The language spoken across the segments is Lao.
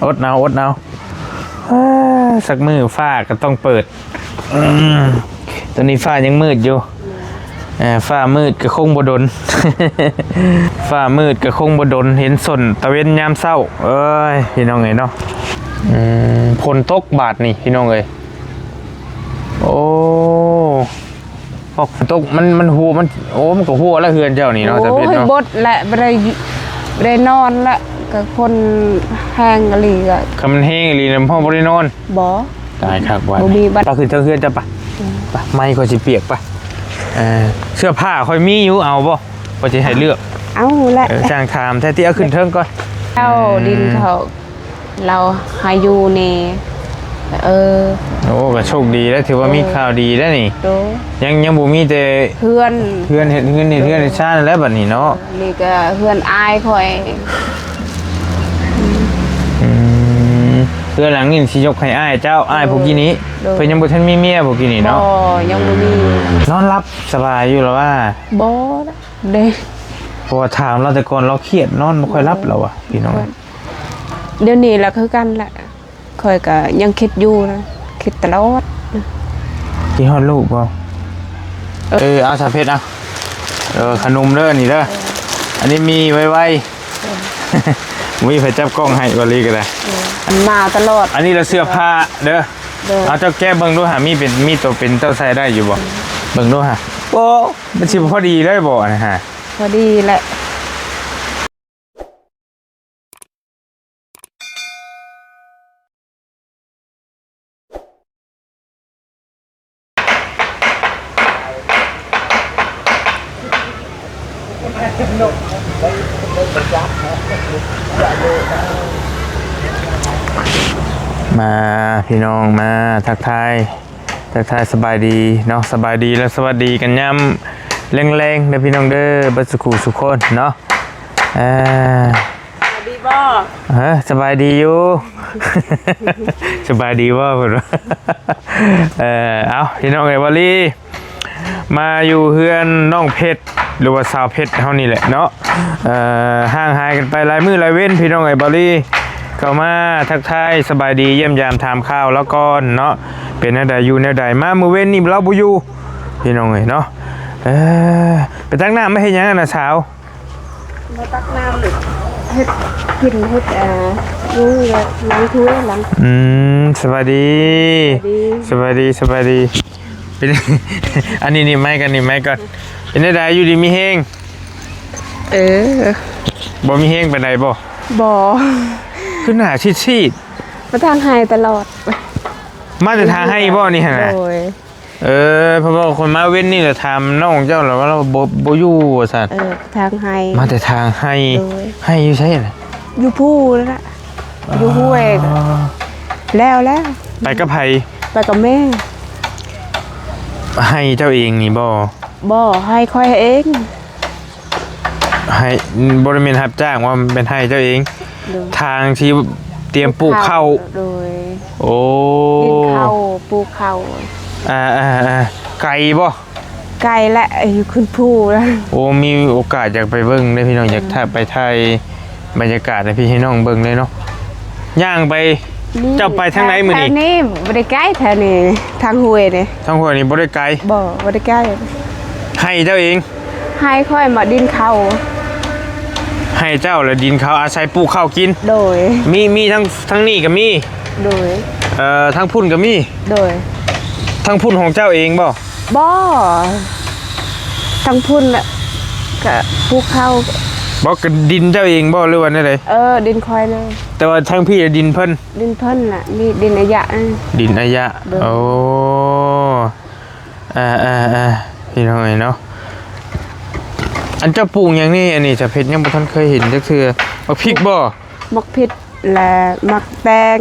ອົດເອົາ ອົດເອົາ. ເອີ ສັກມື້ຟ້າກໍຕ້ອງເປີດ. ອືມ ຕອນນີ້ຟ້າຍັງມືດຢູ່. ເອີ ຟ້າມືດກໍຄົງບໍ່ດົນ. ຟ້າມືດກໍຄົງບໍ່ດົນ ເຫັນສົ້ນຕາເວັນຍາມເຊົ້າ. ເອີຍ ພີ່ນ້ອງເອີຍເນາະ. ອືມ ຝົນຕົກບາດນີ້ ພີ່ນ້ອງເອີຍ. ໂອ້ ອອກຝົນຕົກ ມັນ ມັນຮົ່ວ ມັນ ໂອ້ ມັນກໍຮົ່ວແລ້ວເຮືອນເຈົ້ານີ້ເນາະ. ໂອ້ຍ ຕາເພັດເນາະ ບົດແຫຼະ ບໍ່ໄດ້ ບໍ່ໄດ້ນອນລະ ກໍຝົນແຮງອີ່ຫຼີກະ. ຄັນມັນແຮງອີ່ຫຼີນະ ເຮົາບໍ່ໄດ້ນອນ. ບໍ່ ຕາຍຄັກວ່າ ບໍ່ມີບັດ. ໄປຂຶ້ນເທິງເຮືອນເຈົ້າປະ. ອືມ ໄປ ໄມ້ຂ້ອຍຊິປຽກປະ. ເອີ ເສື້ອຜ້າຂ້ອຍມີຢູ່ ເອົາບໍ່? ຂ້ອຍຊິໃຫ້ເລືອກ. ເອົາແຫຼະ. ເອີ ຊ່າງຖາມແທ້ຕິ ເອົາຂຶ້ນເທິງກ່ອນ. ເຈົ້າ ອືມ ດິນເຂົາ ລາວໃຫ້ຢູ່ນີ້. ເອີ ໂອ້ ກໍໂຊກດີແລ້ວ ຖືວ່າ ເອີ ມີຂ່າວດີແລ້ວນີ້. ໂດຍ ຍັງ ຍັງບໍ່ມີແຕ່ເຮືອນ ເຮືອນເຮັດເຮືອນ ເຮັດເຮືອນ ໂດຍ ເຮັດຊານແລ້ວບັດນີ້ເນາະ. ນີ້ກໍເຮືອນອ້າຍຂ້ອຍ. ອືມ ເຮືອນຫຼັງນີ້ຊິຍົກໃຫ້ອ້າຍເຈົ້າ ໂດຍ ອ້າຍຜູ້ກີ້ນີ້. ໂດຍ ເພິ່ນຍັງບໍ່ທັນມີເມຍຜູ້ກີ້ນີ້ເນາະ. ບໍ່ ຍັງບໍ່ມີ. ອືມ ນອນຫຼັບສະບາຍຢູ່ລະວ່າ? ບໍ່ເດ້ ເພາະວ່າຖາມລາວແຕ່ກ່ອນ ລາວຄຽດ ນອນບໍ່ຄ່ອຍຫຼັບ ໂດຍ ລາວວ່າ ພີ່ນ້ອງ. ດຽວນີ້ລະຄືກັນລະ ຂ້ອຍກໍຍັງຄິດຢູ່ນະ ຄິດຕະຫຼອດ. ຄິດຮອດລູກບໍ່? ເອີ ເອີ ເອົາ ສາວເພັດ ເອົາ. ເອີ ຂະໜົມເດີ ອັນນີ້ເດີ. ເອີ ອັນນີ້ມີໄວໆ. ເອີ ບໍ່ມີໃຜຈັບກ້ອງໃຫ້ ບາລີກໍໄດ້. ເອີ ມາຕະຫຼອດ. ອັນນີ້ລະເສື້ອຜ້າເດີ. ໂດຍ ເອົາ ເຈົ້າແກະເບິ່ງດູຫາ ມີເປັນ ມີໂຕເປັນເຈົ້າໃສ່ໄດ້ຢູ່ບໍ່? ເອີ ເບິ່ງດູຫາ. ໂອ້ ມັນຊິພໍດີເລີຍບໍ່ ອັນນີ້ຫາ? ພໍດີແຫຼະ. ມາ ພີ່ນ້ອງ ມາທັກທາຍ ທັກທາຍສະບາຍດີເນາະ. ສະບາຍດີ ແລະ ສະຫວັດດີກັນຍາມແລງໆເດີ ພີ່ນ້ອງເດີ ເບິດສູ່ຄູ່ສູ່ຄົນເນາະ. ເອີ ສະບາຍດີບໍ່? ເອີ ສະບາຍດີຢູ່. ສະບາຍດີບໍ່ ເພິ່ນວ່າ. ເອີ ເອົາ ພີ່ນ້ອງເອີຍ ບາລີ ມາຢູ່ເຮືອນນ້ອງເພັດ ຫຼືວ່າສາວເພັດເຮົານີ້ແຫຼະເນາະ. ເອີ ຫ່າງຫາຍກັນໄປຫຼາຍມື້ຫຼາຍເວັນ ພີ່ນ້ອງເອີຍ ບາລີ ເຂົ້າມາທັກທາຍສະບາຍດີ ຢ້ຽມຢາມຖາມຂ່າວລາວກ່ອນເນາະ. ເປັນແນວໃດ ຢູ່ແນວໃດ? ມາມື້ເວັນນີ້ລາວບໍ່ຢູ່ ພີ່ນ້ອງເອີຍເນາະ. ເອີ ໄປຕັກນ້ຳມາເຮັດຫຍັງຫັ້ນນະສາວ? ມາຕັກນ້ຳເຮັດກິນ ເຮັດ ເອີ ຢູ່ຫຼັງຖ້ວຍຫຼັງ. ອືມ ສະບາຍດີ ສະບາຍດີ ສະບາຍດີ ສະບາຍດີ. ເປັນ ອັນນີ້ໜີບໄມ້ກ່ອນ ໜີບໄມ້ກ່ອນ. ເປັນແນວໃດ ຢູ່ດີມີແຮງ? ເອີ ບໍ່ມີແຮງປານໃດບໍ່? ບໍ່. ຄືໜ້າຊີດໆ? ມາທາງໄຮ່ຕະຫຼອດ. ມາແຕ່ທາງໄຮ່ບໍ່ນີ້ຫັ້ນນະ? ໂດຍ. ເອີ ເພາະວ່າຂ້ອຍມາເວັນນີ້ລະຖາມນ້ອງເຈົ້າລະວ່າລາວບໍ່ ບໍ່ຢູ່ວ່າຊັ້ນ. ເອີ ທາງໄຮ່ ມາແຕ່ທາງໄຮ່. ໂດຍ. ໄຮ່ຢູ່ໃສນະ? ຢູ່ພູນັ້ນລະ ຢູ່ຫ້ວຍ. ອໍ ແລ້ວ ແລ້ວ. ໄປກັບໃຜ? ໄປກັບແມ່. ໄຮ່ເຈົ້າເອງນີ້ບໍ່? ບໍ່ ໄຮ່ຂ້ອຍເອງ. ໄຮ່ ບໍ່ໄດ້ແມ່ນຮັບຈ້າງ ວ່າແມ່ນໄຮ່ເຈົ້າເອງ. ໂດຍ. ທາງທີ່ຕຽມປູກເຂົ້າ. ໂດຍ. ໂອ້ ດິນເຂົ້າ ປູກເຂົ້າ. ອ່າໆໆ ໄກບໍ່? ໄກແຫຼະ ຢູ່ຂຶ້ນພູລະ. ໂອ້ ມີໂອກາດຢາກໄປເບິ່ງເດ້ພີ່ນ້ອງ. ອືມ ຢາກຖ່າຍ ໄປຖ່າຍບັນຍາກາດໃຫ້ພີ່ໃຫ້ນ້ອງເບິ່ງເລີຍເນາະ. ຍ່າງໄປ ນີ້ ເຈົ້າໄປທາງໃດມື້ນີ້? ແຖວນີ້ບໍ່ໄດ້ໄກ ແຖວນີ້ ທາງຫ້ວຍນີ້. ທາງຫ້ວຍນີ້ບໍ່ໄດ້ໄກ? ບໍ່ ບໍ່ໄດ້ໄກ. ໄຮ່ເຈົ້າເອງ? ໄຮ່ຂ້ອຍ ມາດິນເຂົາ. ໄຮ່ເຈົ້າ ແລະ ດິນເຂົາ ອາໄສປູກເຂົ້າກິນ. ໂດຍ. ມີ ມີທັງ ທັງນີ້ກໍມີ. ໂດຍ. ເອີ ທັງພຸ້ນກໍມີ. ໂດຍ. ທັງພຸ້ນຂອງເຈົ້າເອງບໍ່? ບໍ່ ທັງພຸ້ນນະ ກະພູເຂົາ. ບໍ່ ກະດິນເຈົ້າເອງບໍ່ ຫຼືວ່າແນວໃດ? ເອີ ດິນຂ້ອຍເລີຍ. ແຕ່ວ່າທັງພີ້ດິນເພິ່ນ? ດິນເພິ່ນລະ ນີ້ດິນອາຍະ. ດິນອາຍະ. ໂດຍ. ໂອ້ ອ່າໆໆ ພີ່ນ້ອງເອີຍເນາະ. ອັນເຈົ້າປູກຫຍັງນີ້? ອັນນີ້ສາວເພັດຍັງບໍ່ທັນເຄີຍເຫັນຈັກເທື່ອ. ໝາກພິກບໍ່? ໝາກພິກ ແລະ ໝາກແຕງ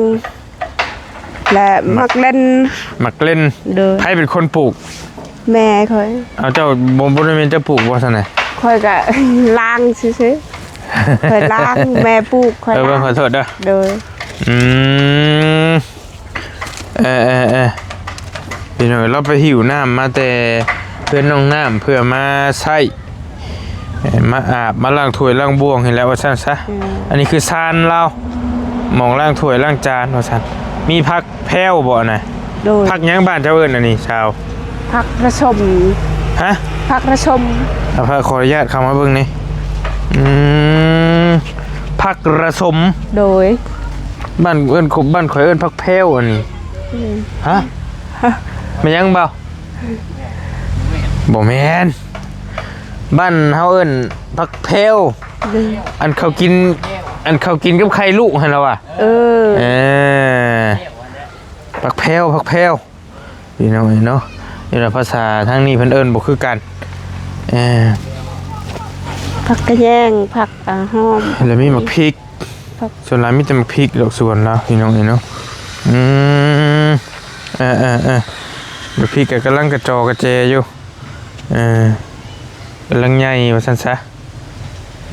ແລະ ໝາກ ໝາກເລັ່ນ. ໝາກເລັ່ນ. ໂດຍ. ໃຜເປັນຄົນປູກ? ແມ່ຂ້ອຍ. ເອົາ ເຈົ້າບໍ່ ບໍ່ໄດ້ແມ່ນເຈົ້າປູກບໍ່ຊັ້ນນະ? ຂ້ອຍກະລ້າງຊື່ໆ. ຂ້ອຍລ້າງ ແມ່ປູກ ຂ້ອຍ ເອີ ເບິ່ງ ລ້າງ. ຂໍໂທດເດີ. ໂດຍ. ອືມ ເອີໆໆ ພີ່ນ້ອງ ລາວໄປຫິ້ວນ້ຳມາແຕ່ເຮືອນນ້ອງນ້ຳ ເພື່ອມາໃຊ້ ເອີ ມາອາບ ມາລ້າງຖ້ວຍລ້າງບ່ວງນີ້ແຫຼະ ວ່າຊັ້ນຊະ. ອືມ ອັນນີ້ຄືຊານລາວ. ໝ່ອງລ້າງຖ້ວຍລ້າງຈານວ່າຊັ້ນ. ມີຜັກແພ້ວບໍ່ນະ? ໂດຍ. ຜັກຫຍັງບ້ານເຈົ້າເອີ້ນອັນນີ້ຊາວ? ຜັກລະສົມ. ຮະ? ຜັກລະສົມ. ອ່າ ຂໍອະນຸຍາດເຂົ້າມາເບິ່ງນີ້. ອືມ ຜັກລະສົມ. ໂດຍ. ບ້ານເອີ້ນ ບ້ານຂ້ອຍເອີ້ນຜັກແພ້ວອັນນີ້. ອືມ. ຮະ? ແມ່ນຫຍັງເບົາ? ບໍ່ແມ່ນ. ບ້ານເຮົາເອີ້ນຜັກແພ້ວ. ໂດຍ. ອັນເຂົາກິນ ອັນເຂົາກິນກັບໄຂ່ລູກຫັ້ນລະວ່າ. ເອີ. ເອີ ຜັກແພ້ວ ຜັກແພ້ວ ພີ່ນ້ອງເອີຍເນາະ. ນີ້ລະພາສາທາງນີ້ເພິ່ນເອີ້ນບໍ່ຄືກັນ. ເອີ ຜັກກະແຍງ ຜັກ ອ່າ ຫອມ ແລ້ວມີໝາກພິກ. ຜັກ ສ່ວນຫຼາຍມີແຕ່ໝາກພິກດອກສວນລາວ ພີ່ນ້ອງເອີຍເນາະ. ອືມ ເອີໆໆ ໝາກພິກກະກຳລັງກະຈໍກະແຈຢູ່. ເອີ ກຳລັງໃຫຍ່ວ່າຊັ້ນຊະ.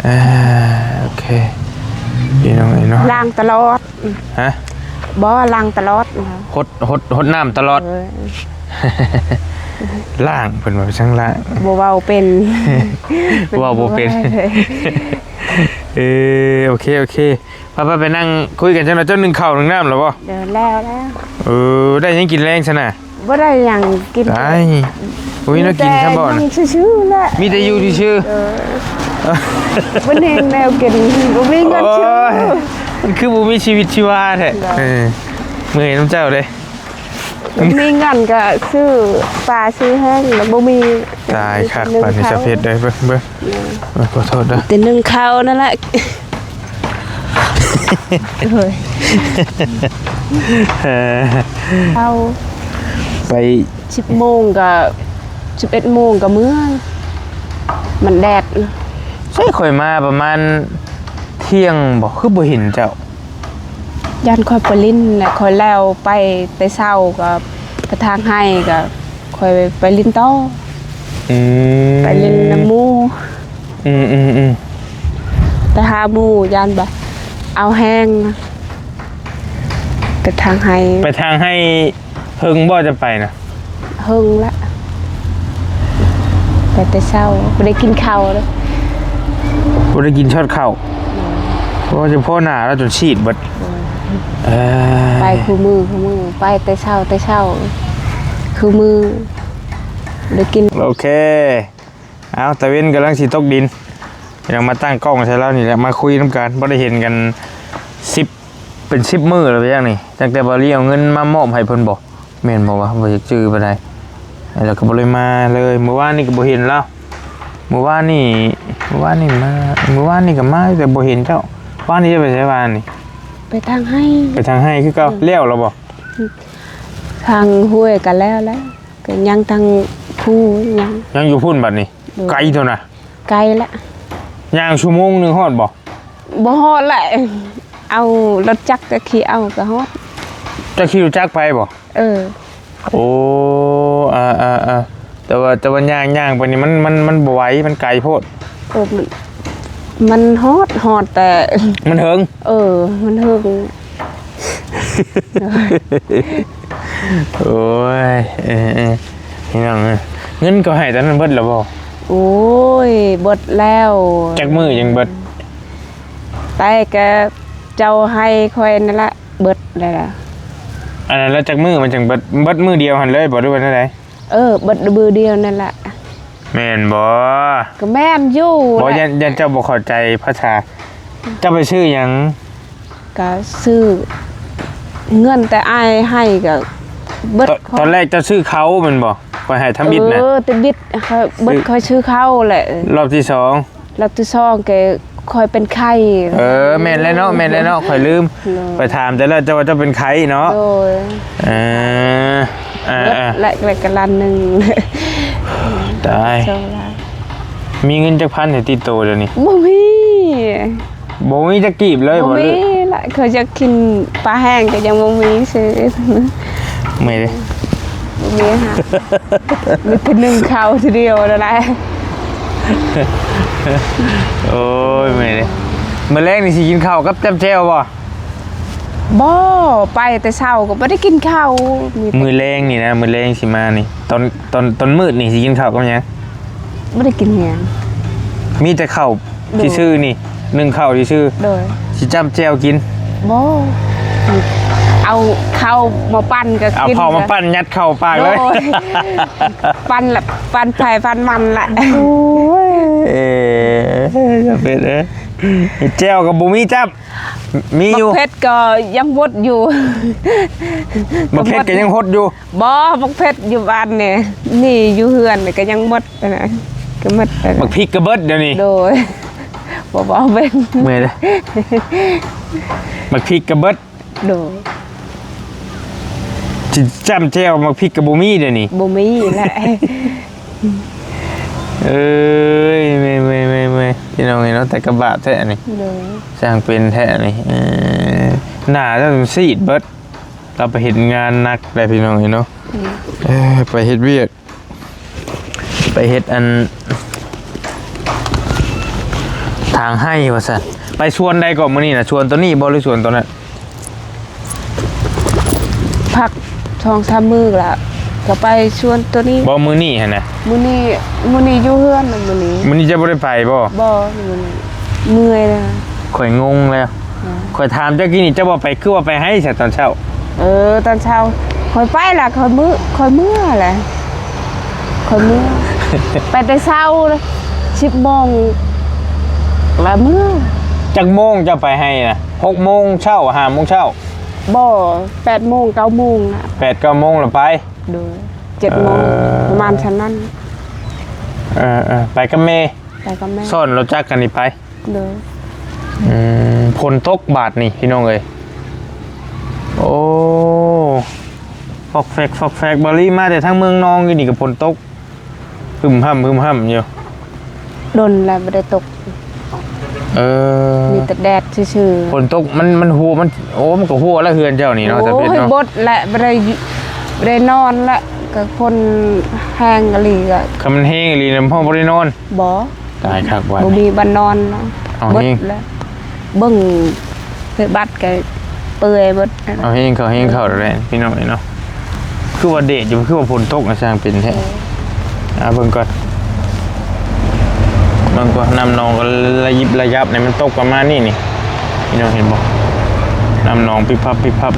ເອີ ໂອເຄ ພີ່ນ້ອງເອີຍເນາະ. ລ້າງຕະຫຼອດ. ຮະ? ບໍ່ ລ້າງຕະຫຼອດ. ຫົດ ຫົດ ຫົດນ້ຳຕະຫຼອດ. ເອີ ລ້າງ ເພິ່ນວ່າໄປຊ່າງລ້າງ. ບໍ່ເວົ້າເປັນ. ເວົ້າບໍ່ເປັນ. ເອີ ໂອເຄ ໂອເຄ. ໄປໆ ໄປນັ່ງຄຸຍກັນຈັກໜ່ອຍ. ເຈົ້າໜຶ້ງເຂົ້າໜຶ້ງນ້ຳແລ້ວບໍ່? ເອີ ແລ້ວ ແລ້ວ. ເອີ ໄດ້ຫຍັງກິນແລງຊັ້ນນະ? ບໍ່ໄດ້ຫຍັງກິນ. ຕາຍ ບໍ່ມີແນວກິນຊ້ຳບໍ່ນະ? ມີແຕ່ຢູ່ຊື່ໆແຫຼະ. ມີແຕ່ຢູ່ຊື່ໆ. ເອີ ບໍ່ມີແນວກິນ ບໍ່ມີເງິນຊື້. ໂອ້ຍ ມັນຄືບໍ່ມີຊີວິດຊີວາແທ້. ເອີ ເມື່ອຍນຳເຈົ້າເດ້. ມີເງິນກະຊື້ປາຊື້ແຫ້ງ ແລ້ວບໍ່ມີ. ຕາຍຄັກ ປານນີ້ສະເພັດເດ້. ເບິ່ງ ເບິ່ງ ເອີ ຂໍໂທດເດີ ແຕ່ໜຶ້ງເຂົ້ານັ້ນແຫຼະ. ໂອ້ຍ ເອີ ເຂົ້າ ໄປສິບໂມງກະ ສິບເອັດໂມງກະເມືອ. ມັນແດດ. ໃຊ່ ຂ້ອຍມາປະມານທ່ຽງບໍ່ ຄືບໍ່ເຫັນເຈົ້າ? ຢ້ານຂ້ອຍໄປຫຼິ້ນແຫຼະ ຂ້ອຍແລ້ວໄປແຕ່ເຊົ້າ ກະໄປທາງໄຮ່ ກະຂ້ອຍໄປຫຼິ້ນຕໍ່. ອືມ ໄປຫຼິ້ນນຳໝູ່. ອືມໆໆ ໄປຫາໝູ່ ຢ້ານວ່າເອົາແຮງ. ໄປທາງໄຮ່ ໄປທາງໄຮ່. ເຫິງບໍ່ຈະໄປນະ? ເຫິງລະ ໄປແຕ່ເຊົ້າ ບໍ່ໄດ້ກິນເຂົ້າເລີຍ. ບໍ່ໄດ້ກິນຊອດເຂົ້າ. ໂດຍ. ໂອ້ ຈະພໍໜ້າລາວຈົນຊີດເບິດ. ໂດຍ. ເອີ ໄປຄູ່ມື້ ຄູ່ມື້ ໄປແຕ່ເຊົ້າ ແຕ່ເຊົ້າ ຄູ່ມື້ ບໍ່ໄດ້ກິນ. ໂອເຄ. ເອົາ ຕາເວັນກຳລັງຊິຕົກດິນ ກຳລັງມາຕັ້ງກ້ອງໃສ່ລາວນີ້ແຫຼະ ມາຄຸຍນຳກັນ. ບໍ່ໄດ້ເຫັນກັນສິບ ເປັນສິບມື້ແລ້ວ ໄປຈັ່ງນີ້ ຕັ້ງແຕ່ບ່າວລີເອົາເງິນມາມອບໃຫ້ເພິ່ນບໍ່ ແມ່ນບໍ່ວະ? ບໍ່ຈັກຈື່ປານໃດ ແລ້ວກໍບໍ່ໄດ້ມາເລີຍ. ມື້ວານນີ້ກໍບໍ່ເຫັນລາວ. ມື້ວານນີ້ ມື້ວານນີ້ມາ ມື້ວານນີ້ກໍມາ ແຕ່ບໍ່ເຫັນເຈົ້າ. ວານນີ້ເຈົ້າໄປໃສວານນີ້? ໄປທາງໄຮ່. ໄປທາງໄຮ່ຄືເກົ່າ. ອືມ. ແລ້ວລະບໍ່? ທາງຫ້ວຍກໍແລ້ວແລ້ວ ກໍຍັງທາງພູຍັງ ຍັງຢູ່ພຸ້ນບັດນີ້. ໂດຍ. ໄກຕົວນະ. ໄກລະ ຍ່າງຊົ່ວໂມງໜຶ່ງຮອດບໍ່? ບໍ່ຮອດແຫຼະ ເອົາລົດຈັກກະຂີ່ເອົາກະຮອດ. ເຈົ້າຂີ່ລົດຈັກໄປບໍ່? ເອີ. ໂອ້ ອາໆໆ ແຕ່ວ່າ ແຕ່ວ່າຍ່າງ ຍ່າງໄປນີ້ມັນ ມັນ ມັນບໍ່ໄຫວ ມັນໄກໂພດ. ໂອ້ ມັນ ມັນຮອດ ຮອດແຕ່ ມັນເຫິງ. ເອີ ມັນເຫິງ. ໂອ້ຍ ເອີໆ ພີ່ນ້ອງເອີຍ ເງິນເຂົາໃຫ້ຕອນນັ້ນເບິດແລ້ວບໍ່? ໂອ້ຍ ເບິດແລ້ວ. ຈັກມື້ຈັ່ງເບິດ? ແຕ່ກະເຈົ້າໃຫ້ຂ້ອຍນັ້ນລະ ເບິດແລ້ວລະ. ອັນນັ້ນລະຈັກມື້ມັນຈັ່ງເບິດ? ເບິດມື້ດຽວຫັ້ນເລີຍບໍ່ ຫຼືວ່າແນວໃດ? ເອີ ເບິດມື້ດຽວນັ້ນລະ. ແມ່ນບໍ່? ກໍແມ່ນຢູ່. ບໍ່ ຢ້ານ ຢ້ານເຈົ້າບໍ່ເຂົ້າໃຈພາສາ. ເຈົ້າໄປຊື້ຫຍັງ? ກະຊື້ ເງິນແຕ່ອ້າຍໃຫ້ກະເບິດ. ຕອນ ຕອນແລກເຈົ້າຊື້ເຂົ້າແມ່ນບໍ່? ຂ້ອຍໃຫ້ທຳອິດນະ. ເອີ ແຕ່ບິດ ເບິດ ຂ້ອຍຊື້ເຂົ້າແຫຼະ. ຮອບທີສອງ ຮອບທີສອງກະຂ້ອຍເປັນໄຂ້. ເອີ ແມ່ນແລ້ວເນາະ ແມ່ນແລ້ວເນາະ ຂ້ອຍລືມ. ໂດຍ. ໄປຖາມແຕ່ລະເຈົ້າວ່າເຈົ້າເປັນໄຂ້ເນາະ. ໂດຍ. ເອີ ເອີ ເອີ ເບິດແລ້ວ ແລ້ວກະລ້ານໜຶ່ງ. ຕາຍ. ມີເງິນຈັກພັນໃຫ້ຕິດໂຕດຽວນີ້? ບໍ່ມີ. ບໍ່ມີຈັກກີບເລີຍບໍ່? ບໍ່ມີລະ ເຂົາຢາກກິນປາແຫ້ງກໍຍັງບໍ່ມີຊື້. ເມື່ອຍເດ້. ບໍ່ມີຫາ ມີແຕ່ໜຶ້ງເຂົ້າທີດຽວນັ້ນແຫຼະ. ໂອ້ຍ ເມື່ອຍເດ້. ມື້ແລງນີ້ຊິກິນເຂົ້າກັບຈ້ຳແຈ່ວບໍ່? ບໍ່ ໄປແຕ່ເຊົ້າກໍບໍ່ໄດ້ກິນເຂົ້າ. ມື້ແລງນີ້ນະ ມື້ແລງຊິມານີ້ ຕອນ ຕອນ ຕອນມືດນີ້ຊິກິນເຂົ້າກັບຫຍັງ? ບໍ່ໄດ້ກິນຫຍັງ ມີແຕ່ເຂົ້າ ໂດຍ ຊື່ໆນີ້ ໜຶ້ງເຂົ້າຊື່ໆ. ໂດຍ. ຊິຈ້ຳແຈ່ວກິນ. ບໍ່ ເອົາເຂົ້າມາປັ້ນກໍກິນ ເອົາເຂົ້າມາປັ້ນຍັດເຂົ້າປາກເລີຍ ໂດຍ ປັ້ນລະ ປັ້ນໃຜປັ້ນມັນລະ ໂອ້ຍ ເອີ ຢ່າເປັນເອີຍ ແຈ່ວກໍບໍ່ມີຈ້ຳ ມີຢູ່ ບັກເຜັດກໍຍັງບົດຢູ່ ບັກເຜັດກໍຍັງຫົດຢູ່ ບໍ່ ບັກເຜັດຢູ່ບ້ານນີ້ ນີ້ຢູ່ເຮືອນນີ້ກໍຍັງໝົດຫັ້ນນະ ກໍໝົດຫັ້ນນະ ບັກພິກກໍເບິດດຽວນີ້ ໂດຍ ບໍ່ເວົ້າເບິ່ງ ເມື່ອຍເດ້ ບັກພິກກໍເບິດ ໂດຍ ຊິຈ້ຳແຈ່ວບັກພິກກໍບໍ່ມີດຽວນີ້ ບໍ່ມີແຫຼະ ເອີຍ ເມື່ອຍໆໆໆ ພີ່ນ້ອງເອີຍເນາະ ແຕ່ກະບາບແທ້ອັນນີ້ ໂດຍ ຊ່າງເປັນແທ້ອັນນີ້ ເອີ ໜ້າຈະຊີດເບິດ ລາວໄປເຮັດງານໜັກໄດ໋ພີ່ນ້ອງເອີຍເນາະ ອືມ ເອີ ໄປເຮັດວຽກ ໄປເຮັດອັນ ທາງໄຮ່ວ່າຊັ້ນ ໄປສວນໃດກໍມື້ນີ້ນະ ສວນໂຕນີ້ບໍ່ ຫຼືສວນໂຕນັ້ນ? ພັກສອງສາມມື້ລະ ກໍໄປສວນໂຕນີ້ ບໍ່ ມື້ນີ້ຫັ້ນນະ ມື້ນີ້ ມື້ນີ້ຢູ່ເຮືອນນະ ມື້ນີ້ ມື້ນີ້ເຈົ້າບໍ່ໄດ້ໄປບໍ່? ບໍ່ ມື້ນີ້ເມື່ອຍແລ້ວ ຂ້ອຍງົງແລ້ວ ອືມ ຂ້ອຍຖາມເຈົ້າກີ້ນີ້ ເຈົ້າບໍ່ໄປ ຄືວ່າໄປໄຮ່ຊະຕອນເຊົ້າ? ເອີ ຕອນເຊົ້າຂ້ອຍໄປລະ ຂ້ອຍມື້ ຂ້ອຍເມື່ອແຫຼະ ຂ້ອຍເມື່ອ ໄປແຕ່ເຊົ້າ ສິບໂມງລະເມື່ອ ຈັກໂມງເຈົ້າໄປໄຮ່ນະ? ຫົກໂມງເຊົ້າ ຫ້າໂມງເຊົ້າ ບໍ່ ແປດໂມງ ເກົ້າໂມງນະ ແປດເກົ້າໂມງລະໄປ ໂດຍ ເຈັດໂມງ ເອີ ປະມານຊ່ຳນັ້ນ ເອີໆ ໄປກັບແມ່ ໄປກັບແມ່ ຊ້ອນລົດຈັກຄັນນີ້ໄປ ໂດຍ ອືມ ຝົນຕົກບາດນີ້ພີ່ນ້ອງເອີຍ ໂອ້ ຟອກແຟກ ຟອກແຟກ ບ່າວລີມາແຕ່ທາງເມືອງນອງຢູ່ນີ້ກໍຝົນຕົກ ຫຶມຫຳ ຫຶມຫຳຢູ່ ດົນແລ້ວບໍ່ໄດ້ຕົກ ເອີ ມີແຕ່ແດດຊື່ໆ ຝົນຕົກ ມັນ ມັນຫົວ ມັນ ໂອ້ ມັນກໍຫົວແລ້ວເຮືອນເຈົ້ານີ້ເນາະ ໂອ້ຍ ສາວເພັດເນາະ ບົດແຫຼະ ບໍ່ໄດ້ ບໍ່ໄດ້ນອນລະ ກໍຝົນແຮງອີ່ຫຼີກໍ ຄັນມັນແຮງອີ່ຫຼີນະ ເຮົາບໍ່ໄດ້ນອນ ບໍ່ ຕາຍຄັກວ່າ ບໍ່ມີບ່ອນນອນເນາະ ເອົາແຮງ ເບິດແລ້ວ ເບິ່ງໃສ່ບັດກໍເປື່ອຍເບິດ ເອົາແຮງເຂົ້າ ແຮງເຂົ້າແລ້ວແຫຼະ ພີ່ນ້ອງເອີຍເນາະ ຄືວ່າແດດຢູ່ ຄືວ່າຝົນຕົກນະ ຊ່າງເປັນແທ້ ເອີ ອ່າ ເບິ່ງກ່ອນ ເບິ່ງກ່ອນ ນ້ຳໜອງກໍລະຢິບລະຍັບນີ້ ມັນຕົກປະມານນີ້ນີ້ ພີ່ນ້ອງເຫັນບໍ່? ນ້ຳໜອງປິບພັບ ປິບພັບ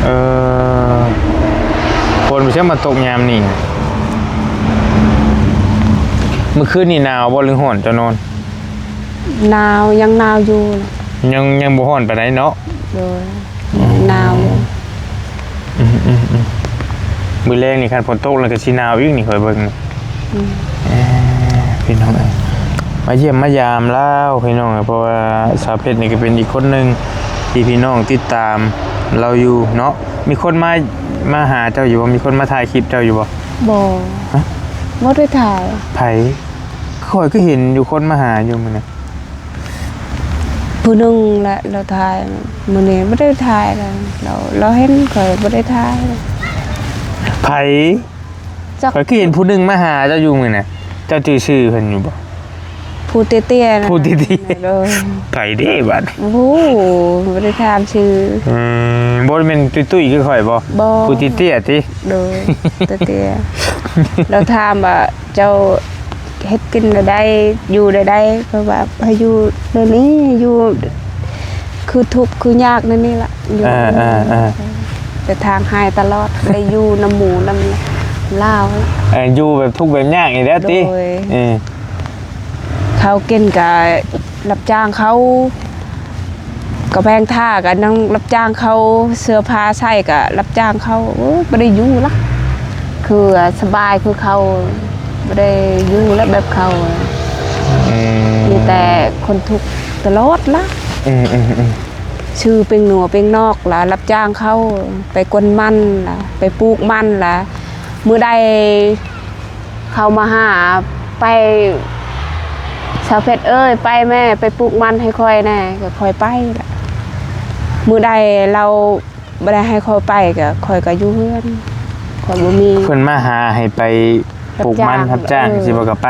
ເອີ ຝົນເພິ່ນມາຕົກຍາມນີ້ ມື້ຄືນນີ້ໜາວບໍ່ ຫຼືຮ້ອນເຈົ້ານອນ? ໜາວ ຍັງໜາວຢູ່ ຍັງ ຍັງບໍ່ຮ້ອນປານໃດເນາະ ໂດຍ ອືມ ໜາວຢູ່ ອືມໆໆ ມື້ແລງນີ້ຄັນຝົນຕົກແລ້ວກໍຊິໜາວອີກນີ້ ຂ້ອຍເບິ່ງ ອືມ ເອີ ພີ່ນ້ອງເອີຍ ມາຢ້ຽມມາຢາມລາວ ພີ່ນ້ອງເອີຍ ເພາະວ່າສາວເພັດນີ້ກໍເປັນອີກຄົນໜຶ່ງທີ່ພີ່ນ້ອງຕິດຕາມລາວຢູ່ເນາະ ມີຄົນມາ ມາຫາເຈົ້າຢູ່ບໍ່? ມີຄົນມາຖ່າຍຄລິບເຈົ້າຢູ່ບໍ່? ບໍ່ ຮະ? ບໍ່ໄດ້ຖ່າຍ ໃຜ? ຂ້ອຍກໍເຫັນຢູ່ ຄົນມາຫາຢູ່ມື້ນີ້ ຜູ້ໜຶ່ງແຫຼະ ລາວຖ່າຍ ມື້ນີ້ບໍ່ໄດ້ຖ່າຍແລ້ວ ລາວ ລາວເຫັນຂ້ອຍບໍ່ໄດ້ຖ່າຍ ໃຜ? ຈັກ ຂ້ອຍຄືເຫັນຜູ້ໜຶ່ງມາຫາເຈົ້າຢູ່ມື້ນັ້ນ ເຈົ້າຈື່ຊື່ເພິ່ນຢູ່ບໍ່? ຜູ້ເຕ້ຍໆນະ ຜູ້ເຕ້ຍໆ ໂດຍ ໃຜເດ້ບາດນີ້? ໂອ້ໂຫ ບໍ່ໄດ້ຖາມຊື່ ອືມ ບໍ່ແມ່ນຕຸ້ຍໆຄືຂ້ອຍບໍ່? ບໍ່ ຜູ້ເຕ້ຍໆຕິ? ໂດຍ ເຕ້ຍໆ ລາວຖາມວ່າ ເຈົ້າເຮັດກິນແນວໃດ ຢູ່ແນວໃດ ເພາະວ່າໃຫ້ຢູ່ແນວນີ້ ຢູ່ຄືທຸກຄືຍາກແນວນີ້ລະ ຢູ່ ເອີໆ ແຕ່ທາງຫາຍຕະຫຼອດ ໄດ້ຢູ່ນຳໝູ່ນຳລາວ ເອີ ຢູ່ແບບທຸກແບບຍາກນີ້ແຫຼະຕິ ໂດຍ ເອີ ເຂົ້າກິນກະ ຮັບຈ້າງເຂົາ ກະແພງຖ້າກະຍັງຮັບຈ້າງເຂົາ ເສື້ອຜ້າໃສ່ກະຮັບຈ້າງເຂົາ ໂອ້ຍ ບໍ່ໄດ້ຢູ່ລະ ຄືສະບາຍຄືເຂົາ ບໍ່ໄດ້ຢູ່ລະແບບເຂົາ ອືມ ມີແຕ່ຄົນທຸກຕະຫຼອດລະ ອືມໆໆ ຊື້ເປັງໜວເປັງນອກລະຮັບຈ້າງເຂົາ ໄປກົນມັນລະ ໄປປູກມັນລະ ມື້ໃດ ເຂົາມາຫາ ໄປ ສາວເພັດເອີຍ ໄປແມ່ ໄປປູກມັນໃຫ້ຂ້ອຍແດ່ ກໍຂ້ອຍໄປລະ ມື້ໃດລາວບໍ່ໄດ້ໃຫ້ຂ້ອຍໄປ ກໍຂ້ອຍກໍຢູ່ເຮືອນ ຂ້ອຍບໍ່ມີ ເພິ່ນມາຫາໃຫ້ໄປປູກມັນ ຮັບຈ້າງ ເອີ ຊິບໍ່ກໍໄປ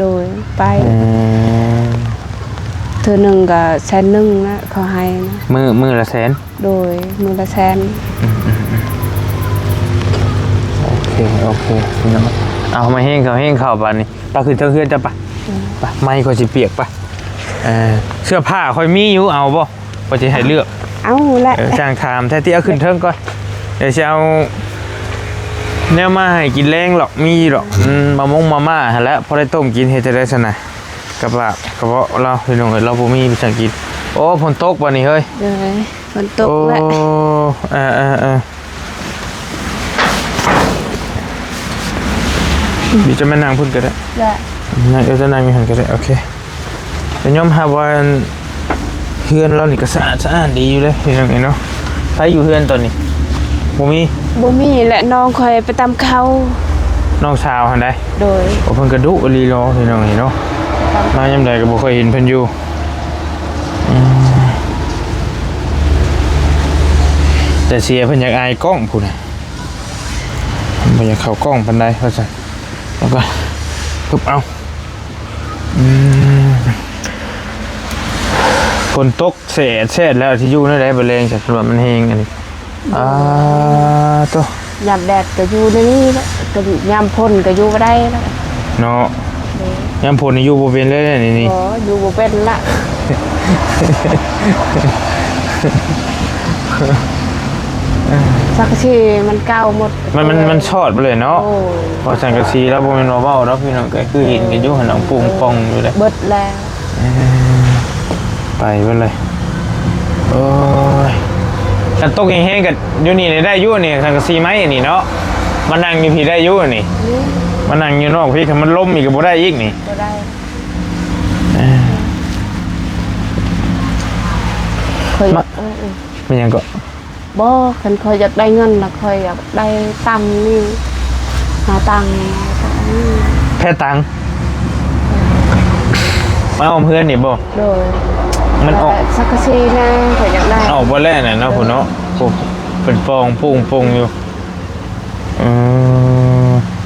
ໂດຍ ໄປ ອືມ ເທື່ອໜຶ່ງກໍແສນໜຶ່ງນະ ເຂົາໃຫ້ນະ ມື້ ມື້ລະແສນ ໂດຍ ມື້ລະແສນ ອືມໆໆ ໂອເຄ ໂອເຄ ພີ່ນ້ອງ ເອົາມາແຮງເຂົ້າ ແຮງເຂົ້າບາດນີ້ ໄປຂຶ້ນເທິງເຮືອນເຈົ້າໄປ ອືມ ໄປ ໄມ້ຂ້ອຍຊິປຽກ ໄປ ເ ເອີ ເສື້ອຜ້າຂ້ອຍມີຢູ່ ເອົາບໍ່? ຂ້ອຍຊິໃຫ້ເລືອກ. ເອົາແຫຼະ. ເອີ ຊ່າງຖາມແທ້ຕິ ເອົາຂຶ້ນເທິງກ່ອນ. ດຽວຊິເອົາແນວມາໃຫ້ກິນແລງດອກ ມີດອກ. ອືມ ມາມົງມາມ່າຫັ້ນແຫຼະ ພໍໄດ້ຕົ້ມກິນ. ເຮັດຈັ່ງໃດຊັ້ນນະ? ກັບລາບກະເພາະລາວ ພີ່ນ້ອງເອີຍ ລາວບໍ່ມີໄປສັ່ງກິນ. ໂອ້ ຝົນຕົກບັດນີ້ເຮີ້ຍ. ເອີ ຝົນຕົກແຫຼະ. ໂອ້ ເອີໆໆ ດຽວຈະມານັ່ງພຸ້ນກໍໄດ້. ໄດ້. ນັ່ງ ເອີ ຈະນັ່ງຢູ່ຫັ້ນກໍໄດ້. ໂອເຄ. ກໍຍອມຮັບວ່າເຮືອນລາວນີ້ກໍສະອາດສະອ້ານດີຢູ່ເດ້ ພີ່ນ້ອງເອີຍເນາະ. ໃຜຢູ່ເຮືອນຕອນນີ້? ບໍ່ມີ? ບໍ່ມີແຫຼະ ນ້ອງຂ້ອຍໄປຕຳເຂົ້າ. ນ້ອງສາວຫັ້ນໃດ? ໂດຍ. ໂອ້ ເພິ່ນກະດຸອີ່ຫຼີເນາະ ພີ່ນ້ອງເອີຍເນາະ. ມາຍາມໃດກໍບໍ່ຄ່ອຍເຫັນເພິ່ນຢູ່. ອືມ ແຕ່ເສຍເພິ່ນຢາກອາຍກ້ອງພຸ້ນນະ ບໍ່ຢາກເຂົ້າກ້ອງປານໃດວ່າຊັ້ນ. ແລ້ວກໍ ປຶບ ເອົາ. ອືມ ຝົນຕົກແສດໆ ແລ້ວຊິຢູ່ແນວໃດບັດແລງ ສະ ຄັນວ່າມັນແຮງອັນນີ້? ອາ ໂຕ ຍາມແດດກໍຢູ່ໃນນີ້ແຫຼະ ກໍຍາມຝົນກໍຢູ່ບໍ່ໄດ້ແລ້ວເນາະ. ໂດຍ. ຍາມຝົນນີ້ຢູ່ບໍ່ເປັນເລີຍນີ້. ບໍ່ ຢູ່ບໍ່ເປັນລະ. ສັງກະສີມັນເກົ່າໝົດ. ມັນ ມັນ ມັນຊອດໄປເລີຍເນາະ. ໂອ້ຍ ເພາະສັງກະສີລາວບໍ່ແມ່ນວ່າເວົ້າດອກ ພີ່ນ້ອງ ກໍຄືເຫັນກັນຢູ່ຫັ້ນນະ ປຸງປ່ອງຢູ່ເດ້ ເບິດແລ້ວ. ເອີ ໄປເບິດເລີຍ. ໂອ້ຍ ຄັນຕົກແຮງໆ ກໍຢູ່ນີ້ໄດ້ຢູ່ນີ້ ສັງກະສີໄມ້ອັນນີ້ເນາະ. ມານັ່ງຢູ່ພີ້ໄດ້ຢູ່ນີ້. ອືມ ມານັ່ງຢູ່ນອກພີ້ ຄັນມັນລົມອີກກໍບໍ່ໄດ້ອີກນີ້. ບໍ່ໄດ້. ເອີ ຂ້ອຍ ມາ ເອີໆ ແມ່ນຫຍັງເກາະ? ບໍ່ ຄັນຂ້ອຍຢາກໄດ້ເງິນລະ ຂ້ອຍຢາກໄດ້ຕັງນີ້ ຫາຕັງ. ແພຕັງ? ມາອ້ອມເຮືອນນີ້ບໍ່? ໂດຍ. ມັນອອກ ເອີ ສັງກະສີນະ ຂ້ອຍຢາກໄດ້. ອອກບໍ່ແລ້ວນະເນາະ ໂດຍ ພຸ້ນເນາະ. ໂອ້ ເປັນປ່ອງປຸງໆຢູ່. ເອີ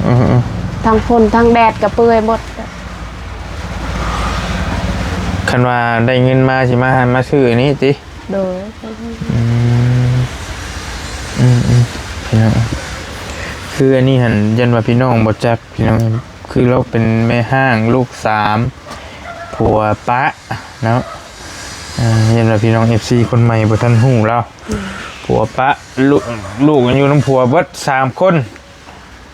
ເອີໆ ທັງຝົນທັງແດດກໍເປື່ອຍໝົດ. ຄັນວ່າໄດ້ເງິນມາ ຊິມາ ມາຊື້ອັນນີ້ຕິ? ໂດຍ. ອືມ ອືມໆ ພີ່ນ້ອງ ຄືອັນນີ້ຫັ້ນ ຢ້ານວ່າພີ່ນ້ອງບໍ່ຈັກ ພີ່ນ້ອງ ຄືລາວເປັນແມ່ຮ້າງລູກສາມ ຜົວປະເນາະ. ເອີ ຢ້ານວ່າພີ່ນ້ອງເອັຟຊີຄົນໃໝ່ບໍ່ທັນຮູ້ລາວ. ອືມ ຜົວປະ ລູກ ລູກຍັງຢູ່ນຳຜົວເບິດສາມຄົນ.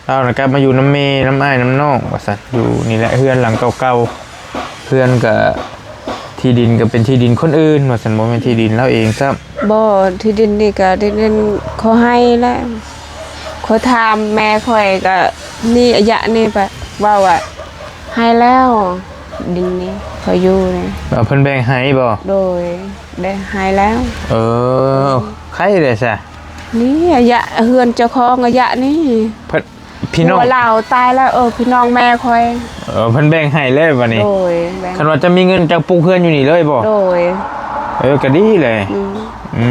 ລາວນະກັບມາຢູ່ນຳແມ່ ນຳອ້າຍ ນຳນ້ອງວ່າຊັ້ນ ຢູ່ນີ້ແຫຼະ ເຮືອນຫຼັງເກົ່າໆ. ເຮືອນກະ ທີ່ດິນກະເປັນທີ່ດິນຄົນອື່ນວ່າຊັ້ນ ບໍ່ແມ່ນທີ່ດິນລາວເອງຊ້ຳ. ບໍ່ ທີ່ດິນນີ້ກະດິນ ດິນເຂົາໃຫ້ແຫຼະ. ຂ້ອຍຖາມແມ່ຂ້ອຍກະ ນີ້ ອາຍະນີ້ ເວົ້າວ່າໃຫ້ແລ້ວ ດິນນີ້ ຂ້ອຍຢູ່ນີ້. ເອີ ເພິ່ນແບ່ງໃຫ້ບໍ່? ໂດຍ ແບ່ງໃຫ້ແລ້ວ. ເອີ ໃຜເດ້ຊະ? ນີ້ ອາຍະ ເຮືອນເຈົ້າຂອງ ອາຍະນີ້ ເພິ່ນ ພີ່ນ້ອງ ຜົວລາວຕາຍແລ້ວ. ເອີ ພີ່ນ້ອງແມ່ຂ້ອຍ. ເອີ ເພິ່ນແບ່ງໃຫ້ເລີຍບັດນີ້. ໂດຍ ແບ່ງ. ຄັນວ່າຈະມີເງິນຈະປຸກເຮືອນຢູ່ນີ້ເລີຍບໍ່? ໂດຍ. ເອີ ກໍດີແຫຼະ. ອືມ ອື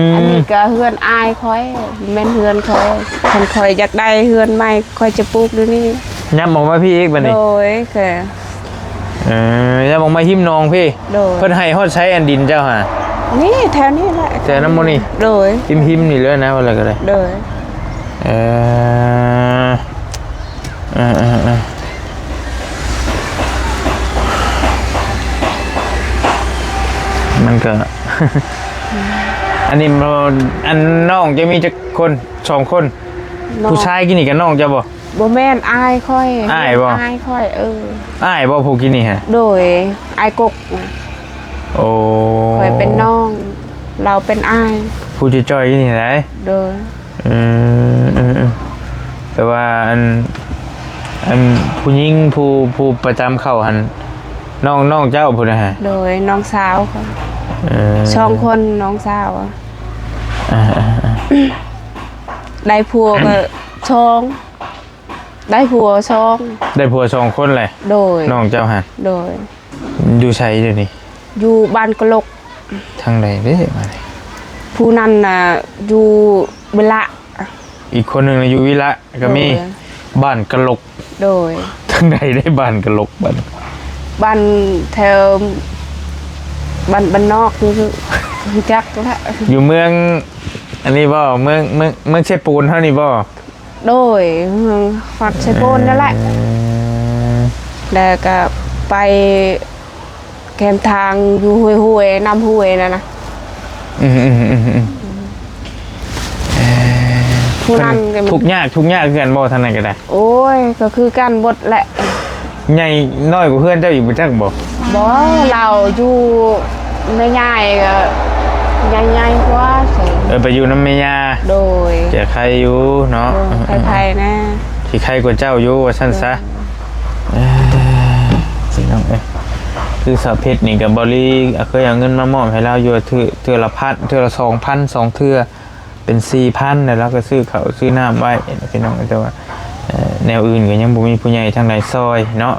ມ ອັນນີ້ກໍເຮືອນອ້າຍຂ້ອຍ ແມ່ນເຮືອນຂ້ອຍ. ຄັນຂ້ອຍຢາກໄດ້ເຮືອນໃໝ່ ຂ້ອຍຈະປຸກຢູ່ນີ້. ຫຍັບອອກມາພີ້ອີກບັດນີ້. ໂດຍ ແຕ່ ເອີ ຢາກອອກມາຮິມໜອງພີ້. ໂດຍ. ເພິ່ນໃຫ້ຮອດໃສອັນດິນເຈົ້າຫາ? ນີ້ ແຖວນີ້ແຫຼະ ແຖວນັ້ນບໍ່ນີ້? ໂດຍ. ຮິມໆນີ້ເລີຍນະ ວ່າແລ້ວກໍໄດ້. ໂດຍ. ເອີ ເອີໆໆ ມັນກໍ ອັນນີ້ ອັນນ້ອງຈະມີຈັກຄົນ? ສອງຄົນ. ນ້ອງ ຜູ້ຊາຍກີ້ນີ້ກໍນ້ອງເຈົ້າບໍ່? ບໍ່ແມ່ນ ອ້າຍຂ້ອຍ. ອ້າຍບໍ່? ອ້າຍຂ້ອຍ ເອີ. ອ້າຍບໍ່ຜູ້ກີ້ນີ້ຫະ? ໂດຍ ອ້າຍກົກນະ. ໂອ້ ຂ້ອຍເປັນນ້ອງ ລາວເປັນອ້າຍ. ຜູ້ຈ່ອຍໆນີ້ໃດ? ໂດຍ. ເອີ ເອີໆ ແຕ່ວ່າອັນ ອັນຜູ້ຍິງ ຜູ້ ຜູ້ປະຈຳເຂົ້າຫັ້ນ ນ້ອງ ນ້ອງເຈົ້າພຸ້ນນະຫະ? ໂດຍ ນ້ອງສາວຂ້ອຍ. ເອີ ສອງຄົນ ນ້ອງສາວ. ເອີໆໆ ໄດ້ຜົວກໍສອງ ໄດ້ຜົວສອງ. ໄດ້ຜົວສອງຄົນແຫຼະ. ໂດຍ. ນ້ອງເຈົ້າຫັ້ນ? ໂດຍ. ຢູ່ໃສດຽວນີ້? ຢູ່ບ້ານກະຫຼົກ. ທາງໃດເດ້ບາດນີ້? ຜູ້ນັ້ນນະຢູ່ວິລະ ອີກຄົນໜຶ່ງນະຢູ່ວິລະ ກໍມີ. ໂດຍ. ບ້ານກະຫຼົກ. ໂດຍ. ທາງໃດໄດ້ບ້ານກະຫຼົກບັດ? ບ້ານແຖວ ບ້ານ ບ້ານນອກ ຮູ້ຈັກລະ. ຢູ່ເມືອງອັນນີ້ບໍ່? ເມືອງ ເມືອງ ເມືອງເຊໂປນເຮົານີ້ບໍ່? ໂດຍ ຮອດເຊໂປນນັ້ນແຫຼະ. ເອີ ແລ້ວກໍໄປ ແຄມທາງຢູ່ຫ້ວຍໆ ນ້ຳຫ້ວຍນັ້ນນະ. ອືມໆໆໆ ເອີ ຜູ້ນັ້ນກໍ ທຸກຍາກ ທຸກຍາກຄືກັນບໍ່ ທາງນັ້ນກໍໄດ້? ໂອ້ຍ ກໍຄືກັນໝົດແຫຼະ. ໃຫຍ່ນ້ອຍກວ່າເຮືອນເຈົ້າອີກບໍ່ຈັກບໍ່? ບໍ່ ລາວຢູ່ແມ່ຍາຍກໍໃຫຍ່ກວ່າ. ເອີ ໄປຢູ່ນຳແມ່ຍ່າ. ໂດຍ ຈະໄຄຢູ່ເນາະ. ໂດຍ ເອີໆ ໄຄໆ ແດ່ ຊິໄຄກວ່າເຈົ້າຢູ່ວ່າຊັ້ນຊະ. ໂດຍ ເອີ ພີ່ນ້ອງເອີຍ ຄືສາວເພັດນີ້ກໍບໍ່ລີເຄີຍເອົາເງິນມາມອບໃຫ້ລາວຢູ່ ເທື່ອ ເທື່ອລະພັນ ເທື່ອລະສອງພັນ ສອງເທື່ອ ເປັນສີ່ພັນ ແລ້ວລາວກໍຊື້ເຂົ້າຊື້ນ້ຳໄວ້ພີ່ນ້ອງ. ແຕ່ວ່າ ເອີ ແນວອື່ນກໍຍັງບໍ່ມີຜູ້ໃຫຍ່ທາງໃດຊ່ອຍເນາະ.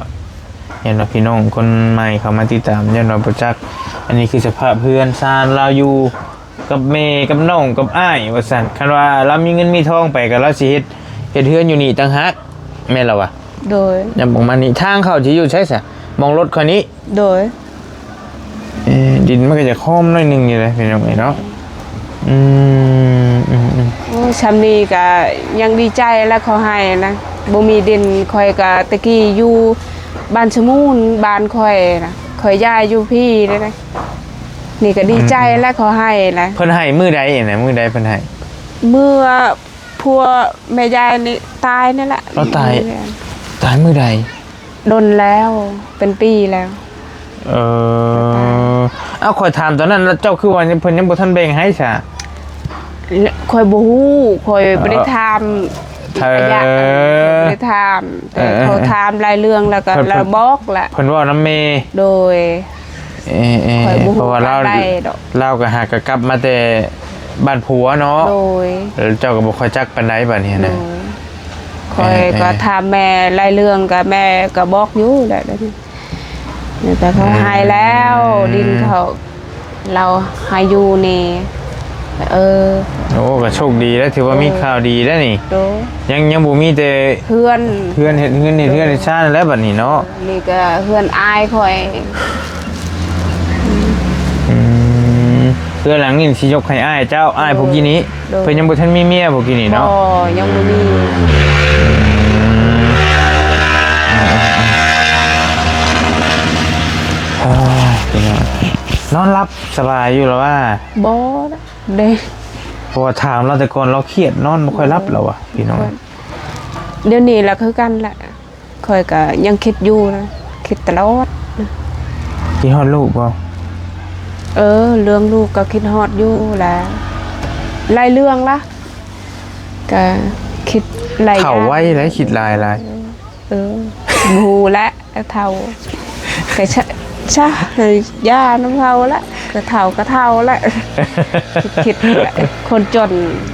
ຢ້ານວ່າພີ່ນ້ອງຄົນໃໝ່ເຂົ້າມາຕິດຕາມ ຢ້ານວ່າບໍ່ຈັກ. ອັນນີ້ຄືສະພາບເຮືອນຊານລາວຢູ່ ກັບແມ່ກັບນ້ອງກັບອ້າຍວ່າຊັ້ນ. ຄັນວ່າລາວມີເງິນມີທອງໄປ ກໍລາວຊິເຮັດ ເຮັດເຮືອນຢູ່ນີ້ຕ່າງຫາກ ແມ່ນລະວະ? ໂດຍ ຍາມປະມານນີ້. ທາງເຂົ້າຊິຢູ່ໃສຊະ? ໝ່ອງລົດຂ້ອຍນີ້? ໂດຍ ເອີ ດິນມັນກໍຈະຄອມໜ້ອຍໜຶ່ງຢູ່ເດ້ພີ່ນ້ອງເອີຍເນາະ. ອືມ ອືມໆ ໂອ້ຍ ຊ່ຳນີ້ກໍຍັງດີໃຈແລ້ວ ເຂົາໃຫ້ນະ. ບໍ່ມີດິນ ຂ້ອຍກໍແຕ່ກີ້ຢູ່ບ້ານສະໝູນ ບ້ານຂ້ອຍນະ ຂ້ອຍຍ້າຍຢູ່ພີ້ເດ້. ນີ້ກໍດີໃຈແລ້ວ ເຂົາໃຫ້ແລ້ວ. ເພິ່ນໃຫ້ມື້ໃດນະ? ມື້ໃດເພິ່ນໃຫ້? ເມື່ອຜົວແມ່ຍາຍນີ້ຕາຍນີ້ແຫຼະ. ລາວຕາຍ ຕາຍມື້ໃດ? ດົນແລ້ວ ເປັນປີແລ້ວ. ເອີ ເອົ້າ ຂ້ອຍຖາມຕອນນັ້ນ ແລ້ວເຈົ້າຄືວ່າເພິ່ນຍັງບໍ່ທັນແບ່ງໃຫ້ຊະ? ຂ້ອຍບໍ່ຮູ້ ຂ້ອຍບໍ່ໄດ້ຖາມ ເອີ ໄລຍະ ເອີ ບໍ່ໄດ້ຖາມ ແຕ່ ເອີ ເຂົາຖາມຫຼາຍເລື່ອງ ແລ້ວກໍ ເພິ່ນ ລາວບອກແຫຼະ ເພິ່ນເວົ້ານຳແມ່. ໂດຍ ເອີໆ ຂ້ອຍບໍ່ຮູ້ ເພາະວ່າລາວ ປານໃດດອກ ລາວກໍຫາກໍກັບມາແຕ່ບ້ານຜົວເນາະ. ໂດຍ ແລ້ວເຈົ້າກໍບໍ່ຄ່ອຍຈັກປານໃດບາດນີ້ນະ. ໂດຍ ຂ້ອຍ ເອີໆ ກໍຖາມແມ່ຫຼາຍເລື່ອງ ກໍແມ່ກໍບອກຢູ່ແຫຼະ ແຕ່ເຂົາໃຫ້ແລ້ວ ອືມ ດິນເຂົາ ລາວໃຫ້ຢູ່ນີ້. ເອີ ໂອ້ ກໍໂຊກດີແລ້ວ ຖືວ່າມີ ໂດຍ ຂ່າວດີແລ້ວນີ້. ໂດຍ ຍັງ ຍັງບໍ່ມີແຕ່ເຮືອນ ເຮືອນ ເຮັດເຮືອນ ເຮັດເຮືອນ ເຮັດຊານແລ້ວບັດນີ້ເນາະ. ນີ້ກໍເຮືອນອ້າຍຂ້ອຍ. ອືມ ເຮືອນຫຼັງນີ້ຊິຍົກໃຫ້ອ້າຍເຈົ້າ ອ້າຍຜູ້ກີ້ນີ້. ໂດຍ ເພິ່ນຍັງບໍ່ທັນມີເມຍຜູ້ກີ້ນີ້ເນາະ. ບໍ່ ຍັງບໍ່ມີ. ອືມ ໂອ້ຍ ພີ່ນ້ອງ ນອນຫຼັບສະບາຍຢູ່ລະວ່າ? ບໍ່ເດ້ ເພາະວ່າຖາມລາວແຕ່ກ່ອນ ລາວຄຽດ ນອນບໍ່ຄ່ອຍຫຼັບລະວ່າ ພີ່ນ້ອງ. ດຽວນີ້ລະຄືກັນລະ ຂ້ອຍກໍຍັງຄິດຢູ່ນະ ຄິດຕະຫຼອດ. ຄິດຮອດລູກບໍ່? ເອີ ເລື່ອງລູກກໍຄິດຮອດຢູ່ແຫຼະ ຫຼາຍເລື່ອງລະ ກໍຄິດຫຼາຍຢ່າງ. ເຖົ້າໄວແຫຼະ ຄິດຫຼາຍໆ. ເອີ ບໍ່ຮູ້ແຫຼະ ເຖົ້າ ກໍຊະ ຊະ ຢ່ານຳເຖົ້າແຫຼະ ກໍເຖົ້າກໍເຖົ້າແຫຼະ. ຄິດແຫຼະ ຄົນຈົນ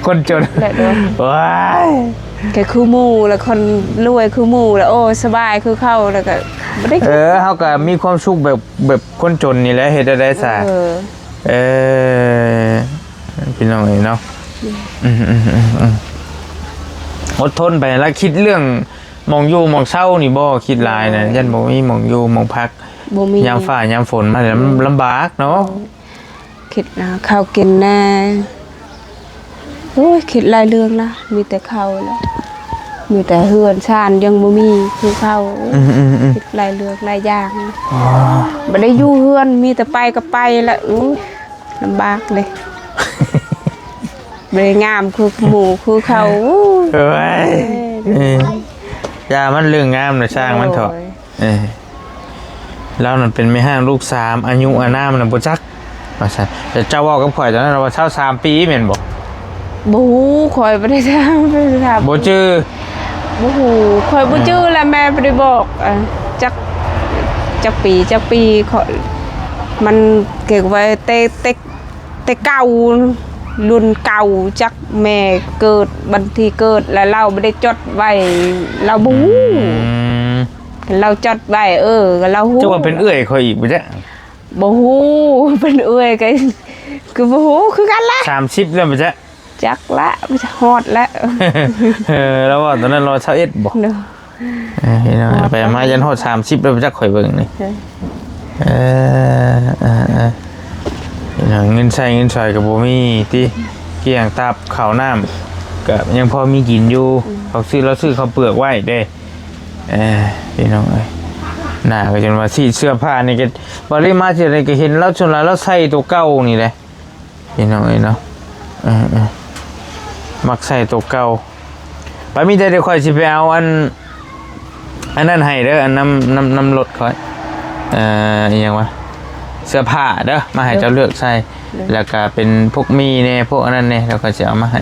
ຄົນຈົນແຫຼະເນາະ. ວ້າຍ ກໍຄືໝູ່ລະ ຄົນລວຍຄືໝູ່ລະ ໂອ້ ສະບາຍຄືເຂົາລະ ກໍບໍ່ໄດ້ ເອີ ເຮົາກໍມີຄວາມສຸກແບບ ແບບຄົນຈົນນີ້ແຫຼະ ເຮັດແນວໃດຊະ? ເອີ ເອີ ພີ່ນ້ອງເອີຍເນາະ. ອືມ ອືມ ອືມ ອືມ ອົດທົນໄປລະ. ຄິດເລື່ອງໝ່ອງຢູ່ໝ່ອງເຊົານີ້ບໍ່? ຄິດຫຼາຍນະ ບໍ່ ຢ້ານບໍ່ມີໝ່ອງຢູ່ໝ່ອງພັກ ບໍ່ມີ ຍາມຟ້າຍາມຝົນມາ ໂດຍ ລຳ ລຳບາກເນາະ. ໂດຍ ຄິດຫາເຂົ້າກິນແດ່. ໂອ້ຍ ຄິດຫຼາຍເລື່ອງລະ ມີແຕ່ເຂົາລະ ມີແຕ່ເຮືອນຊານຍັງບໍ່ມີຄືເຂົາ. ອືມໆໆ ຄິດຫຼາຍເລື່ອງຫຼາຍຢ່າງ. ອໍ ບໍ່ໄດ້ຢູ່ເຮືອນ ມີແຕ່ໄປກໍໄປລະ. ໂອ້ຍ ລຳບາກເດ້ ບໍ່ໄດ້ງາມຄືໝູ່ຄືເຂົາ. ໂອ້ຍ ເອີຍ ເອີ ຢ່າມັນເລື່ອງງາມນະ ຊ່າງມັນເຖາະ. ໂດຍ ເອີ ລາວນັ້ນເປັນແມ່ຮ້າງລູກສາມ ອາຍຸອານາມນະບໍ່ຈັກວ່າຊັ້ນ. ແຕ່ເຈົ້າເວົ້າກັບຂ້ອຍຕອນນັ້ນວ່າຊາວສາມປີແມ່ນບໍ່? ບໍ່ຮູ້ ຂ້ອຍບໍ່ໄດ້ຖາມ ບໍ່ຈື່ ບໍ່ຮູ້ ຂ້ອຍບໍ່ຈື່ ແລ້ວແມ່ບໍ່ໄດ້ບອກ ເອີ ຈັກ ຈັກປີ ຈັກປີ ຂ້ອຍ ມັນເກັບໄວ້ແຕ່ ແຕ່ ແຕ່ເກົ່າ ລຸ້ນເກົ່າ ຈັກແມ່ເກີດ ວັນທີ່ເກີດ ແລ້ວລາວບໍ່ໄດ້ຈົດໄວ້ ລາວບໍ່ຮູ້. ອືມ ລາວຈົດໄວ້ ເອີ ລາວຮູ້. ເຈົ້າວ່າເປັນເອື້ອຍຂ້ອຍອີກບໍ່ຈັກ? ບໍ່ຮູ້ ເປັນເອື້ອຍກໍ ກໍບໍ່ຮູ້ຄືກັນລະ. ສາມສິບແລ້ວບໍ່ຈັກ? ຈັກລະ ຮອດລະ. ເອີ ລາວວ່າຕອນນັ້ນລາວຊາວເອັດບໍ່? ໂດຍ. ເອີ ພີ່ນ້ອງ ຮອດ ໄປມາ ແລ້ວ ຢ້ານຮອດສາມສິບແລ້ວ ຈັກຂ້ອຍເບິ່ງນີ້. ເອີ ເອີ ເອີ ເອີ ພີ່ນ້ອງ ເງິນໃຊ້ເງິນສອຍກໍບໍ່ມີຕິ ກ້ຽງຕັບ ເຂົ້ານ້ຳກໍຍັງພໍມີກິນຢູ່. ອືມ ເຂົາຊື້ ລາວຊື້ເຂົ້າເປືອກໄວ້ເດ້. ເອີ ພີ່ນ້ອງເອີຍ ໜ້າກໍຈົນວ່າ ສີດເສື້ອຜ້ານີ້ກໍ ບາດນີ້ມາເທື່ອໃດກໍເຫັນລາວ ສ່ວນຫຼາຍລາວໃສ່ໂຕເກົ່ານີ້ແຫຼະ ພີ່ນ້ອງເອີຍເນາະ. ເອີໆ ມັກໃສ່ໂຕເກົ່າ. ໄປ ມີແຕ່ດຽວຂ້ອຍຊິໄປເອົາອັນ ອັນນັ້ນໃຫ້ເດີ ອັນນຳ ນຳ ນຳລົດຂ້ອຍ ເອີ ອີ່ຫຍັງວະ ເສື້ອຜ້າເດີ ມາໃຫ້ເຈົ້າເລືອກໃສ່ ໂດຍ ແລ້ວກະເປັນພວກໝີ່ແດ່ ພວກອັນນັ້ນແດ່ ແລ້ວຂ້ອຍຊິເອົາມາໃຫ້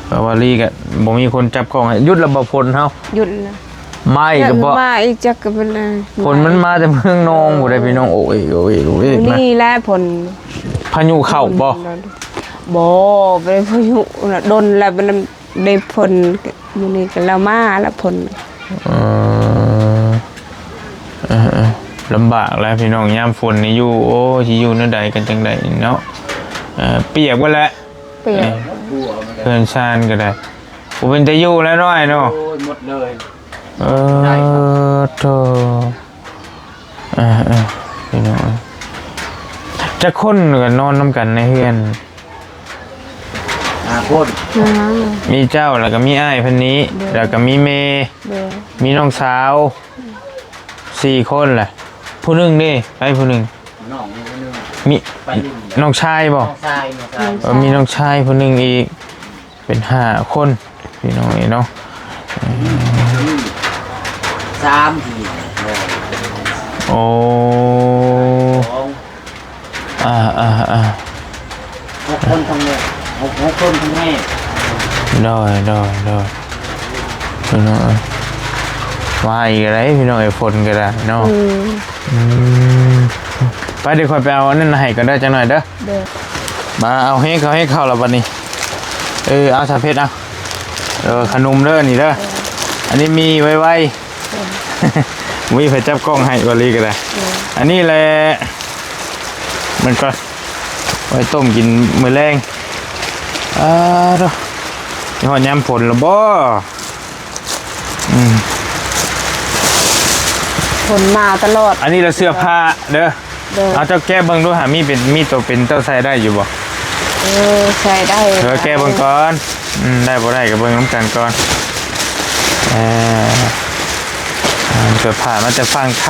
ເພາະວ່າລີກະບໍ່ມີຄົນຈັບກ້ອງໃຫ້. ຢຸດແລ້ວບໍ່ຝົນເຮົາ? ຢຸດແລ້ວ. ມາອີກກໍບໍ່ ມາອີກຈັກກໍເປັນ ຝົນມັນມາແຕ່ເມືອງນອງພຸ້ນເດ້ ພີ່ນ້ອງ. ໂອ້ຍ ໂອ້ຍ ໂອ້ຍ ມື້ນີ້ແຫຼະຝົນ ພາຍຸເຂົ້າບໍ່? ບໍ່ ບໍ່ໄດ້ພາຍຸນະ ດົນແລ້ວມັນ ໄດ້ຝົນ ມື້ນີ້ກໍລາວມາລະຝົນ. ເອີ ເອີໆ ລຳບາກແຫຼະພີ່ນ້ອງ ຍາມຝົນນີ້ຢູ່ ໂອ້ ຊິຢູ່ແນວໃດກັນຈັ່ງໃດເນາະ. ເອີ ປຽກເບິດແຫຼະ ປຽກ ເອີ ເຮືອນຊານກໍໄດ້ ບໍ່ເປັນຕາຢູ່ແລ້ວເນາະ ອ້າຍເນາະ. ໂອ້ຍ ໝົດເລີຍ. ເອີ ໂທ້ ເອີໆ ພີ່ນ້ອງ ຈັກຄົນກໍນອນນຳກັນໃນເຮືອນ? ຫ້າຄົນ ມີເຈົ້າ ແລ້ວກໍມີອ້າຍເພິ່ນນີ້ ໂດຍ ແລ້ວກໍມີແມ່ ໂດຍ ມີນ້ອງສາວ ສີ່ຄົນແຫຼະ. ຜູ້ໜຶ່ງເດ້ ໃຜຜູ້ໜຶ່ງ? ນ້ອງຜູ້ໜຶ່ງ ມີ ໄປ ນ້ອງຊາຍບໍ່? ນ້ອງຊາຍ ນ້ອງຊາຍ ເອີ ມີນ້ອງຊາຍຜູ້ໜຶ່ງອີກ ເປັນຫ້າຄົນ ພີ່ນ້ອງເອີຍເນາະ. ສາມ ໂອ້ ສອງ ອ່າໆໆ ຫົກຄົນທັງແມ່ ຫົກ ຫົກຄົນທັງແມ່. ໂດຍ ໂດຍ ໂດຍ ພີ່ນ້ອງເອີຍ ມາອີກແລ້ວພີ່ນ້ອງເອີຍ ຝົນກໍໄດ້ເນາະ. ອືມ ອືມ ໄປ ດຽວຂ້ອຍໄປເອົາອັນນັ້ນໃຫ້ກ່ອນເດີ ຈັກໜ້ອຍເດີ. ໂດຍ ມາເອົາ ເຮັດເຂົ້າ ເຮັດເຂົ້າແລ້ວບັດນີ້. ເອີ ເອົາ ສາວເພັດ ເອົາ ເອີ ຂະໜົມເດີ ອັນນີ້ເດີ ເອີ ອັນນີ້ມີໄວໆ ເອີ ບໍ່ມີໃຜຈັບກ້ອງໃຫ້ ບໍ່ລີກໍໄດ້. ເອີ ອັນນີ້ແຫຼະ ມັນກໍໄວ້ຕົ້ມກິນມື້ແລງ. ອາ ໂທ້ ຮອດຍາມຝົນແລ້ວບໍ່? ອືມ ຝົນມາຕະຫຼອດ. ອັນນີ້ລະເສື້ອຜ້າເດີ ໂດຍ ເອົາ ເຈົ້າແກະເບິ່ງດູຫາ ມີເປັນ ມີໂຕເປັນ ເຈົ້າໃສ່ໄດ້ຢູ່ບໍ່? ເອີ ໃສ່ໄດ້. ເອີ ແກະເບິ່ງກ່ອນ. ອືມ ໄດ້ບໍ່ໄດ້ກໍເບິ່ງນຳກັນກ່ອນ. ເອີ ເສື້ອຜ້າມາແຕ່ຝັ່ງໄທ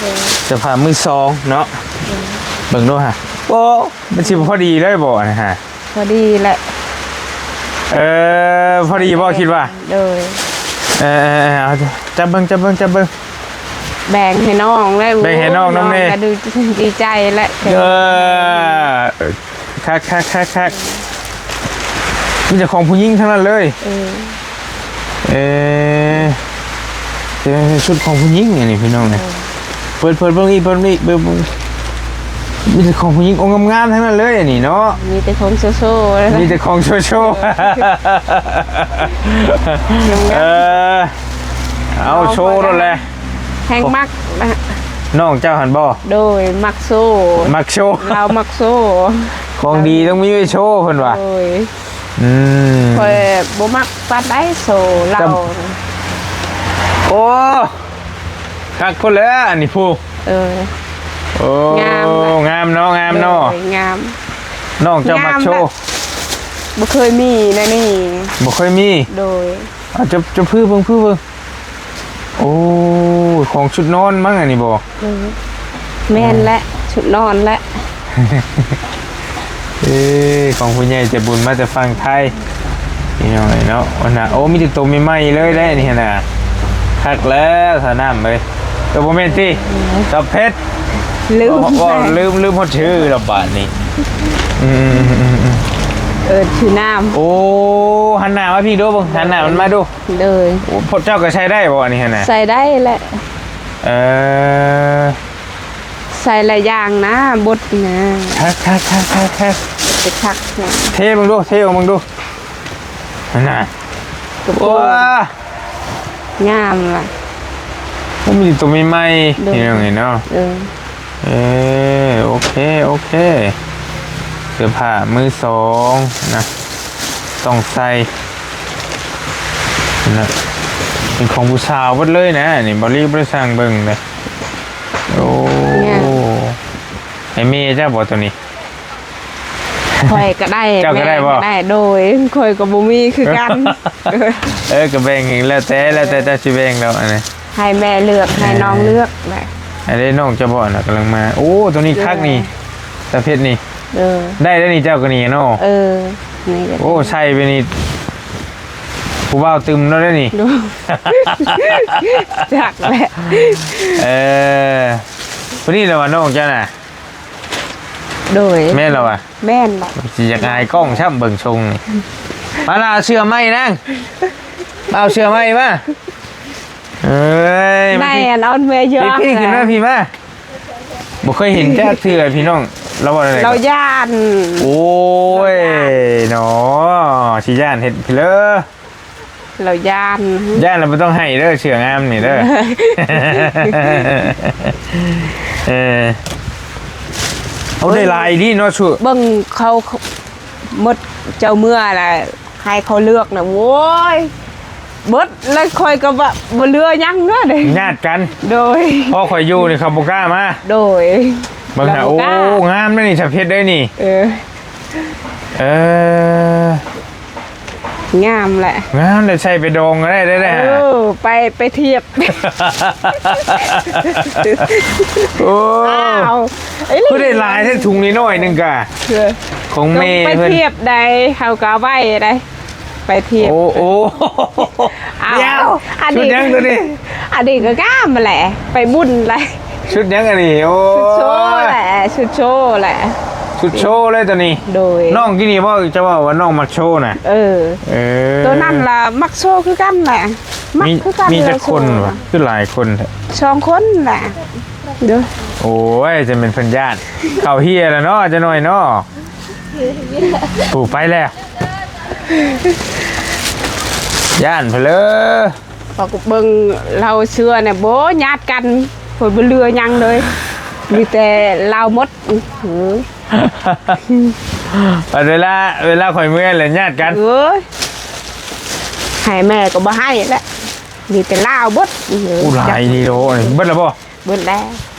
ໂດຍ ເສື້ອຜ້າມືສອງເນາະ. ໂດຍ ເບິ່ງດູຫາ ໂອ້ ມັນຊິພໍດີເລີຍບໍ່ ອັນນີ້ຫາ? ພໍດີແຫຼະ. ເອີ ພໍດີບໍ່ຄິດວ່າ? ໂດຍ ເອີໆໆ ເອົາ ຈັບເບິ່ງ ຈັບເບິ່ງ ຈັບເບິ່ງ. ແບ່ງໃຫ້ນ້ອງແລ້ວ ແບ່ງໃຫ້ນ້ອງນຳແດ່ ນ້ອງກໍດີ ດີໃຈແຫຼະ. ເອີ ຄັກໆໆໆ ມີແຕ່ຂອງຜູ້ຍິງທັງນັ້ນເລີຍ. ເອີ ເອີ ເປັນຊຸດຂອງຜູ້ຍິງອັນນີ້ພີ່ນ້ອງເອີຍ. ເອີ ເປີດ ເປີດເບິ່ງອີກ ເປີດເບິ່ງອີກ ເບິ່ງ ເບິ່ງ ມີແຕ່ຂອງຜູ້ຍິງ ໂອ້ ງາມໆທັງນັ້ນເລີຍອັນນີ້ເນາະ. ມີແຕ່ຂອງໂຊໆ ມີແຕ່ຂອງໂຊໆ ງາມໆ. ເອີ ເອົາ ໂຊໂລດແຫຼະ ແຮງມັກນະ. ນ້ອງເຈົ້າຫັ້ນບໍ່? ໂດຍ ມັກໂຊ ມັກໂຊ ລາວມັກໂຊ. ຂອງດີຕ້ອງມີໄວ້ໂຊເພິ່ນວ່າ. ໂດຍ ອືມ ຂ້ອຍບໍ່ມັກປານໃດໂຊລາວ. ໂອ້ ຄັກພຸ້ນແຫຼະອັນນີ້ຜູ້. ເອີ ໂອ້ ງາມເນາະ ງາມເນາະ. ໂດຍ ງາມ ນ້ອງເຈົ້າມັກໂຊ ງາມແບບ ບໍ່ເຄີຍມີແນວນີ້ ບໍ່ເຄີຍມີ. ໂດຍ ເອົາ ຈັບ ຈັບ ຜືເບິ່ງ ຜືເບິ່ງ. ໂອ້ ຂອງຊຸດນອນມັ້ງອັນນີ້ບໍ່? ເອີ ແມ່ນແຫຼະ ຊຸດນອນແຫຼະ. ເອີ ຂອງຜູ້ໃຫຍ່ໃຈບຸນມາແຕ່ຝັ່ງໄທ ພີ່ນ້ອງເອີຍເນາະ. ໂອ້ນະ ໂອ້ ມີແຕ່ໂຕໃໝ່ໆເລີຍແຫຼະນີ້ຫັ້ນນະ. ຄັກແລ້ວສາວນ້ຳເອີຍ. ເອີ ບໍ່ແມ່ນຕິ ສາວເພັດ ລືມ ເວົ້າ ເວົ້າ ລືມ ລືມຮອດຊື່ລະບາດນີ້. ອືມໆໆໆ ເອີ ຊື່ນ້ຳ. ໂອ້ ຫັນໜ້າມາພີ້ດູເບິ່ງ ຫັນໜ້າມັນມາດູ. ໂດຍ ໂອ້ ພວກເຈົ້າກໍໃຊ້ໄດ້ບໍ່ອັນນີ້ຫັ້ນນະ? ໃຊ້ໄດ້ແຫຼະ. ເອີ ໃຊ້ຫຼາຍຢ່າງນະ ບົດນະ. ຄັກໆໆໆ ເປັນຄັກນະ. ເທເບິ່ງດູ ເທອອກເບິ່ງດູ. ຫັ້ນນະ ໂອ້ ງາມລະ. ໂອ້ ມີແຕ່ໂຕໃໝ່ໆ ໂດຍ ພີ່ນ້ອງເອີຍເນາະ. ເອີ ເອີ ໂອເຄ ໂອເຄ ເສື້ອຜ້າມືສອງນະ ຕ້ອງໃສ່ນະ ເປັນຂອງຜູ້ສາວເບິດເລີຍນະ. ນີ້ ເບົາລີບໍ່ໄດ້ສັ່ງເບິ່ງເດ້. ໂອ້ ງາມ. ໃຫ້ແມ່ເຈົ້າບໍ່ໂຕນີ້? ຂ້ອຍກໍໄດ້ ເຈົ້າກໍໄດ້ບໍ່? ແມ່ກໍໄດ້ ໂດຍ ຂ້ອຍກໍບໍ່ມີຄືກັນ. ເອີ ກໍແບ່ງ ແລ້ວແຕ່ ແລ້ວແຕ່ເຈົ້າຊິແບ່ງດອກອັນນີ້ ໃຫ້ແມ່ເລືອກ ໃຫ້ນ້ອງເລືອກແຫຼະ. ອັນນີ້ນ້ອງຈະບອກນະ ກຳລັງມາ. ໂອ້ ໂຕນີ້ຄັກນີ້ ຕາເພັດນີ້. ເອີ ໄດ້ແລ້ວນີ້ ເຈົ້າກໍນີ້ເນາະ. ເອີ ນີ້ກໍ ໂອ້ ໃສ່ໄປນີ້ ຜູ້ບ່າວຕື່ມແລ້ວເດ້ນີ້. ໂດຍ ຈັກແຫຼະ. ເອີ ຜູ້ນີ້ລະວ່ານ້ອງເຈົ້ານະ. ໂດຍ ແມ່ນລະວ່າ ແມ່ນລະ. ຊິຢາກອາຍກ້ອງຊ້ຳເບິ່ງຊົງນີ້. ມາລະ ເອົາເສື້ອໃໝ່ນາງ ມາເອົາເສື້ອໃໝ່ມາ. ເອີຍ ໃນອັນອ່ອນເມຍຢູ່ ພີ່ ຂຶ້ນມາ ພີ່ມາ. ບໍ່ເຄີຍເຫັນຈັກເທື່ອພີ່ນ້ອງ. ລາວເວົ້າແນວໃດ ລາວຢ້ານ. ໂອ້ຍ ລາວຢ້ານເນາະ ຊິຢ້ານເຮັດພີ້ເລີ. ລາວຢ້ານ ຢ້ານແລ້ວບໍ່ຕ້ອງໃຫ້ເດີ ເສື້ອງາມນີ້ເດີ. ເອີ ເອົາໄດ້ຫຼາຍດີເນາະ ຊຸ ເບິ່ງເຂົາໝົດ ເຈົ້າເມືອລະ ໃຫ້ເຂົາເລືອກນະ ໂອ້ຍ ເບິດແລ້ວ ຂ້ອຍກໍວ່າບໍ່ເຫຼືອຫຍັງເນາະເດ້ ຍາດກັນ. ໂດຍ ພໍຂ້ອຍຢູ່ນີ້ເຂົາບໍ່ກ້າມາ. ໂດຍ ເບິ່ງຫາ ໂອ້ ງາມເດ້ນີ້ ສາເພັດເດ້ນີ້. ເອີ ເອີ ງາມແຫຼະ ງາມເດ້ ໃສ່ໄປດອງກໍໄດ້ເດ້. ເອີ ໄປ ໄປທຽບ. ໂອ້ ອ້າວ ຄືໄດ້ຫຼາຍແທ້ ຖົງນ້ອຍໆໜຶ່ງກະ ເອີ ຂອງແມ່ເພິ່ນ ໄປທຽບໃດ ເຮົາກໍເອົາໄວ້ໃດ ໄປທຽບ. ໂອ້ ໂອ້ ດຽວ ອັນນີ້ ຊຸດຫຍັງໂຕນີ້? ອັນນີ້ກໍງາມແຫຼະ ໄປບຸນໃດ. ຊຸດຫຍັງອັນນີ້? ໂອ້ ຊຸດໂຊແຫຼະ ຊຸດໂຊແຫຼະ ຊຸດໂຊເລີຍໂຕນີ້. ໂດຍ ນ້ອງກີ້ນີ້ບໍ່ ຈະເວົ້າວ່ານ້ອງມັກໂຊນະ. ເອີ ເອີ ໂຕນັ້ນລະມັກໂຊຄືກັນແຫຼະ ມັກຄືກັນ. ມີຈັກຄົນວະ ຄືຫຼາຍຄົນແທ້? ສອງຄົນແຫຼະ. ໂດຍ ໂອ້ຍ ຈະແມ່ນເພິ່ນຢ້ານ ເຂົ້າເຮຍແລ້ວເນາະ ຈະໜ້ອຍເນາະ. ຜູ້ໄປແລ້ວ ຢ້ານເພິ່ນເລີ. ເຂົາກໍເບິ່ງລາວເສື້ອນະ ບໍ່ຍາດກັນ ຂ້ອຍບໍ່ເຫຼືອຫຍັງເລີຍ ມີແຕ່ລາວໝົດ. ບັດເວລາ ເວລາຂ້ອຍເມື່ອຍແລ້ວຍາດກັນ. ເອີຍ ໃຫ້ແມ່ກໍບໍ່ໃຫ້ແຫຼະ ມີແຕ່ລາວເບິດ. ໂອ້ ຫຼາຍນີ້ໂດ. ເບິດແລ້ວບໍ່? ເບິດແລ້ວ.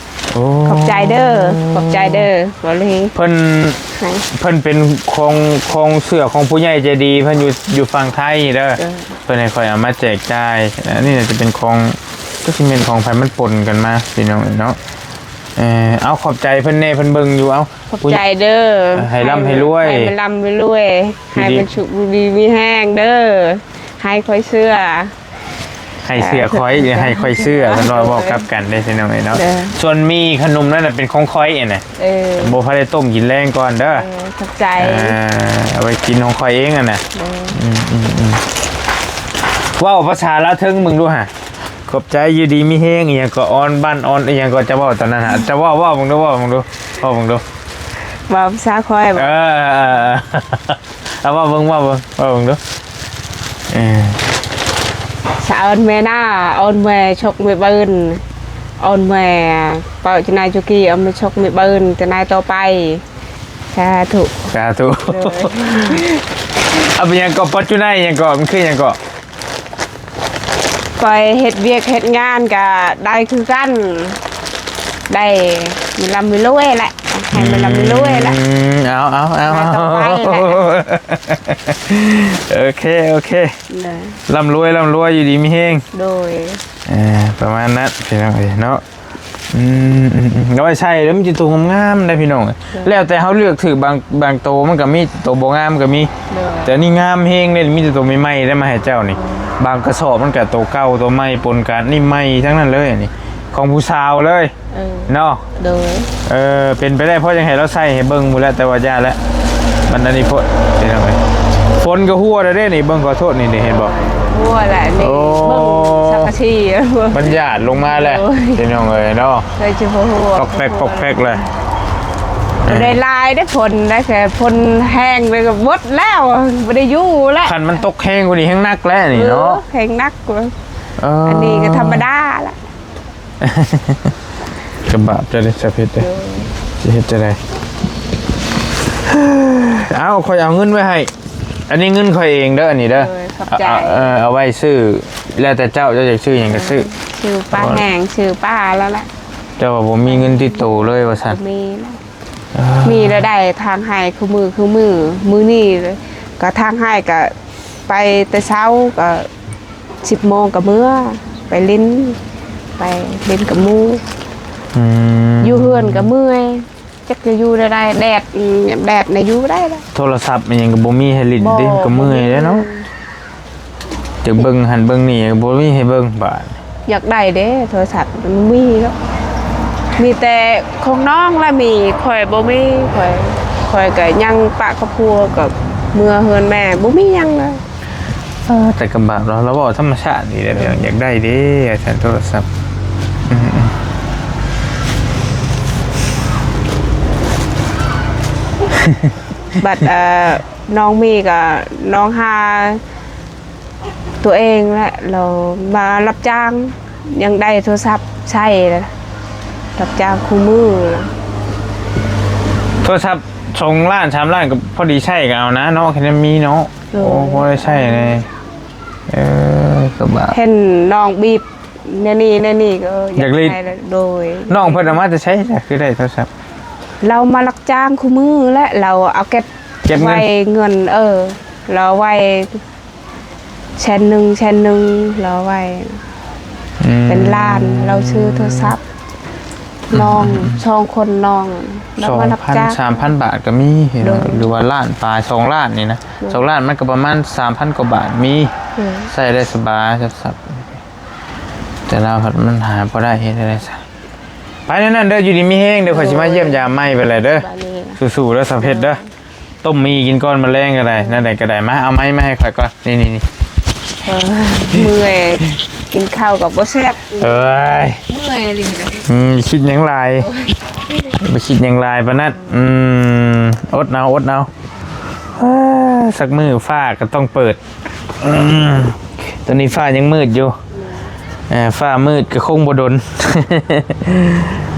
ໂອ້ ຂອບໃຈເດີ ຂອບໃຈເດີ ບໍ່ເລີຍ. ເພິ່ນ ໃຫ້ ເພິ່ນເປັນຂອງ ຂອງເສື້ອຂອງຜູ້ໃຫຍ່ໃຈດີ ເພິ່ນຢູ່ ຢູ່ຝັ່ງໄທເດີ. ເອີ ເພິ່ນໃຫ້ຂ້ອຍເອົາມາແຈກຈ່າຍ. ອັນນີ້ໜ້າຈະເປັນຂອງ ຈັກຊິແມ່ນຂອງໃຜ ມັນປົນກັນມາ ພີ່ນ້ອງເອີຍເນາະ. ເອີ ເອົາ ຂອບໃຈເພິ່ນແດ່ ເພິ່ນເບິ່ງຢູ່. ເອົາ ຂອບໃຈເດີ ໃຫ້ລ່ຳໃຫ້ລວຍ ໃຫ້ມັນລ່ຳໃຫ້ລວຍ ໃຫ້ມັນສຸກຢູ່ດີມີແຮງເດີ ໃຫ້ຂ້ອຍເຊື່ອ ໃຫ້ເຊື່ອຂ້ອຍ ໃຫ້ຂ້ອຍເຊື່ອ ເພິ່ນເວົ້າ ເວົ້າກັບກັນເດ້ ພີ່ນ້ອງເອີຍເນາະ. ເອີ ສ່ວນໝີ່ຂະໜົມນັ້ນນະ ເປັນຂອງຂ້ອຍຫັ້ນນະ. ເອີ ບໍ່ພາໄດ້ຕົ້ມກິນແລງກ່ອນເດີ. ເອີ ຂອບໃຈ. ເອີ ເອົາໄວ້ກິນຂອງຂ້ອຍເອງຫັ້ນນະ. ເອີ ອືມໆໆ ເວົ້າພາສາລາວເທິງເບິ່ງດູຫາ. ຂອບໃຈ ຢູ່ດີມີແຮງ ອີ່ຫຍັງກໍ ອອນບ້ານ ອອນອີ່ຫຍັງກໍ ຈະເວົ້າຕອນນັ້ນຫາ ຈະເວົ້າ ເວົ້າເບິ່ງດູ ເວົ້າເບິ່ງດູ ເວົ້າເບິ່ງດູ. ເວົ້າພາສາຂ້ອຍບໍ? ເອີ ເອີ ເອີ ເອົາ ເວົ້າເບິ່ງ ເວົ້າເບິ່ງ ເວົ້າເບິ່ງດູ. ເອີ ສາອອນແມ່ນາ ອອນແມ່ຊົກແມ່ເບິ່ນ ອອນແມ່ເປົ່າຈະນາຍຈຸກີ ອອນແມ່ຊົກແມ່ເບິ່ນ ຈະນາຍຕໍ່ໄປ. ສາທຸ ສາທຸ. ໂດຍ ເອົາ ເປັນຫຍັງເກາະ ປັດຈຸໄນຫຍັງເກາະ ມັນຄືຫຍັງເກາະ? ຂ້ອຍເຮັດວຽກເຮັດງານກະໄດ້ຄືກັນ ໄດ້ມີລ່ຳມີລວຍແຫຼະ ໃຫ້ມັນລ່ຳມີລວຍແຫຼະ. ອືມ ເອົາ ເອົາ ເອົາ ໄດ້ຕໍ່ໄປແຫຼະ. ໂອເຄ ໂອເຄ ໂດຍ ລ່ຳລວຍ ລ່ຳລວຍ ຢູ່ດີມີແຮງ. ໂດຍ ເອີ ປະມານນັ້ນ ພີ່ນ້ອງເອີຍເນາະ. ອືມໆໆ ເອົາໄວ້ໃສ່ແລ້ວມີແຕ່ໂຕງາມໆໄດ໋ພີ່ນ້ອງ. ໂດຍ ແລ້ວແຕ່ເຮົາເລືອກຖືກ ບາງ ບາງໂຕມັນກໍມີ ໂຕບໍ່ງາມກໍມີ. ໂດຍ ແຕ່ອັນນີ້ງາມແຮງເດ້ ມີແຕ່ໂຕໃໝ່ໆໄດ້ມາໃຫ້ເຈົ້ານີ້. ໂດຍ ບາງກະສອບມັນກໍໂຕເກົ່າໂຕໃໝ່ປົນກັນ ນີ້ໃໝ່ທັງນັ້ນເລີຍ ອັນນີ້ຂອງຜູ້ສາວເລີຍ. ເອີ ເນາະ. ໂດຍ ເອີ ເປັນໄປໄດ້ພໍຈັ່ງໃຫ້ລາວໃສ່ໃຫ້ເບິ່ງພຸ້ນແຫຼະ ແຕ່ວ່າຢ່າແຫຼະ ມັນອັນນີ້ໂພດ ພີ່ນ້ອງເອີຍ. ຝົນກໍຫົວແລ້ວເດ້ນີ້ ເບິ່ງ ຂໍໂທດນີ້ ນີ້ເຫັນບໍ່? ຫົວແຫຼະນີ້. ໂອ້ ເບິ່ງສັງກະສີ ມັນຫຍາດລົງມາແຫຼະ. ໂດຍ ພີ່ນ້ອງເອີຍເນາະ ໃສ່ຊິບໍ່ຫົວ ປອກແປກ ປອກແປກແຫຼະ. ບໍ່ໄດ້ຫຼາຍເດ້ຝົນ ໄດ້ແຕ່ຝົນແຮງໄປກໍໝົດແລ້ວ ບໍ່ໄດ້ຢູ່ແລ້ວ. ຄັນມັນຕົກແຮງກວ່ານີ້ແຮງໜັກແຫຼະນີ້ເນາະ. ເອີ ແຮງໜັກກວ່າ. ເອີ ອັນນີ້ກໍທຳມະດາແຫຼະ. ກະບາບເຈົ້າເດ້ ສາເພັດເດ້. ໂດຍ ຊິເຮັດຈັ່ງໃດ? ເອົາ ຂ້ອຍເອົາເງິນໄວ້ໃຫ້ ອັນນີ້ເງິນຂ້ອຍເອງເດີ ອັນນີ້ເດີ. ໂດຍ ຂອບໃຈ. ເອົາ ເອົາ ເອີ ເອົາໄວ້ຊື້ ແລ້ວແຕ່ເຈົ້າ ເຈົ້າຢາກຊື້ຫຍັງກໍຊື້. ເອີ ຊື້ປາແຫ້ງ ຊື້ປາແລ້ວແຫຼະ. ເຈົ້າວ່າບໍ່ມີເງິນຕິດໂຕເລີຍວ່າຊັ້ນ. ບໍ່ມີແລ້ວ. ເອີ ມີແລ້ວໄດ້ທາງໃຫ້ຄູ່ມື້ ຄູ່ມື້ ມື້ນີ້ກໍທາງໃຫ້ກໍໄປແຕ່ເຊົ້າ ກໍສິບໂມງກໍເມືອ ໄປຫຼິ້ນ ໄປຫຼິ້ນກັບໝູ່. ອືມ ຢູ່ເຮືອນກໍເມື່ອຍ ຈັກຈະຢູ່ແນວໃດ ແດດ ອືມ ແດດນະຢູ່ບໍ່ໄດ້ແລ້ວ. ໂທລະສັບອີ່ຫຍັງກໍບໍ່ມີໃຫ້ຫຼິ້ນຕິ ບໍ່ ກໍເມື່ອຍແລ້ວເນາະ ບໍ່ມີ ຈະເບິ່ງຫັ້ນເບິ່ງນີ້ກໍບໍ່ມີໃຫ້ເບິ່ງບາດ. ຢາກໄດ້ເດ້ໂທລະສັບ ມັນມີແລ້ວ ມີແຕ່ຂອງນ້ອງລະມີ ຂ້ອຍບໍ່ມີ ຂ້ອຍ ຂ້ອຍກໍຍັງປະຄອບຄົວ ກໍເມືອເຮືອນແມ່ ບໍ່ມີຫຍັງເລີຍ. ເອີ ແຕ່ກໍບາບເນາະ ລາວເວົ້າທຳມະຊາດນີ້ແຫຼະ ອືມ ຢາກໄດ້ເດ້ ວ່າຊັ້ນ ໂທລະສັບ ອືມ ບັດ ເອີ ນ້ອງມີກໍນ້ອງຫາຕົວເອງແຫຼະ ລາວມາຮັບຈ້າງ ຍັງໄດ້ໂທລະສັບໃຊ້ ຮັບຈ້າງຄູ່ມື້. ໂທລະສັບສອງລ້ານ ສາມລ້ານ ກໍພໍດີໃຊ້ກໍເອົານະເນາະ ຄັນມີເນາະ. ໂດຍ ໂອ້ ພໍໄດ້ໃຊ້ແດ່. ເອີ ກໍບາບ ເຫັນນ້ອງບີບແນວນີ້ແນວນີ້ ກໍຢາກ ຢາກຫຼິ້ນ ໄດ້ແລ້ວ. ໂດຍ ນ້ອງເພິ່ນເອົາມາແຕ່ໃສ ຄືໄດ້ໂທລະສັບ? ລາວມາຮັບຈ້າງຄູ່ມື້ແຫຼະ ລາວເອົາເກັບ ເກັບເງິນ ໄວ້ເງິນ ເອີ ລາວໄວ້ແສນໜຶ່ງ ແສນໜຶ່ງ ລາວໄວ້ ອືມ ເປັນລ້ານ ລາວຊື້ໂທລະສັບ. ອືມ ນ້ອງ ອືມ ສອງຄົນນ້ອງ ແລ້ວມາຮັບຈ້າງ ສອງພັນ ສາມພັນບາດກໍມີເນາະ. ໂດຍ ຫຼືວ່າລ້ານປາຍ ສອງລ້ານນີ້ນະ. ໂດຍ ສອງລ້ານມັນກໍປະມານສາມພັນກວ່າບາດມີ. ໂດຍ ໃຊ້ໄດ້ສະບາຍສັບໆ ແຕ່ລາວພັດມັນຫາບໍ່ໄດ້ ເຮັດໄດ້ໃດຊະ. ໄປແນວນັ້ນເດີ ຢູ່ດີມີແຮງເດີ ຂ້ອຍຊິມາຢ້ຽມຢາມໃໝ່ໄປແຫຼະເດີ. ບາດນີ້ ສູ້ໆເດີສາວເພັດເດີ. ຕົ້ມໝີ່ກິນກ່ອນ ມື້ແລງກໍໄດ້ ແນວໃດກໍໄດ້. ມາ ເອົາໄມ້ມາໃຫ້ຂ້ອຍກ່ອນ ນີ້ໆ ເອີ ເມື່ອຍ ກິນເຂົ້າກໍບໍ່ແຊບ. ເອີຍ ເມື່ອຍອີ່ຫຼີເດ້. ອືມ ຄິດຫຍັງຫຼາຍ ໂອ້ຍ ໄປຄິດຫຍັງຫຼາຍປານນັ້ນ. ອືມ ອົດເອົາ ອົດເອົາ. ເອີ ສັກມື້ຟ້າກໍຕ້ອງເປີດ. ອືມ ຕອນນີ້ຟ້າຍັງມືດຢູ່. ເອີ ຟ້າມືດກໍຄົງບໍ່ດົນ.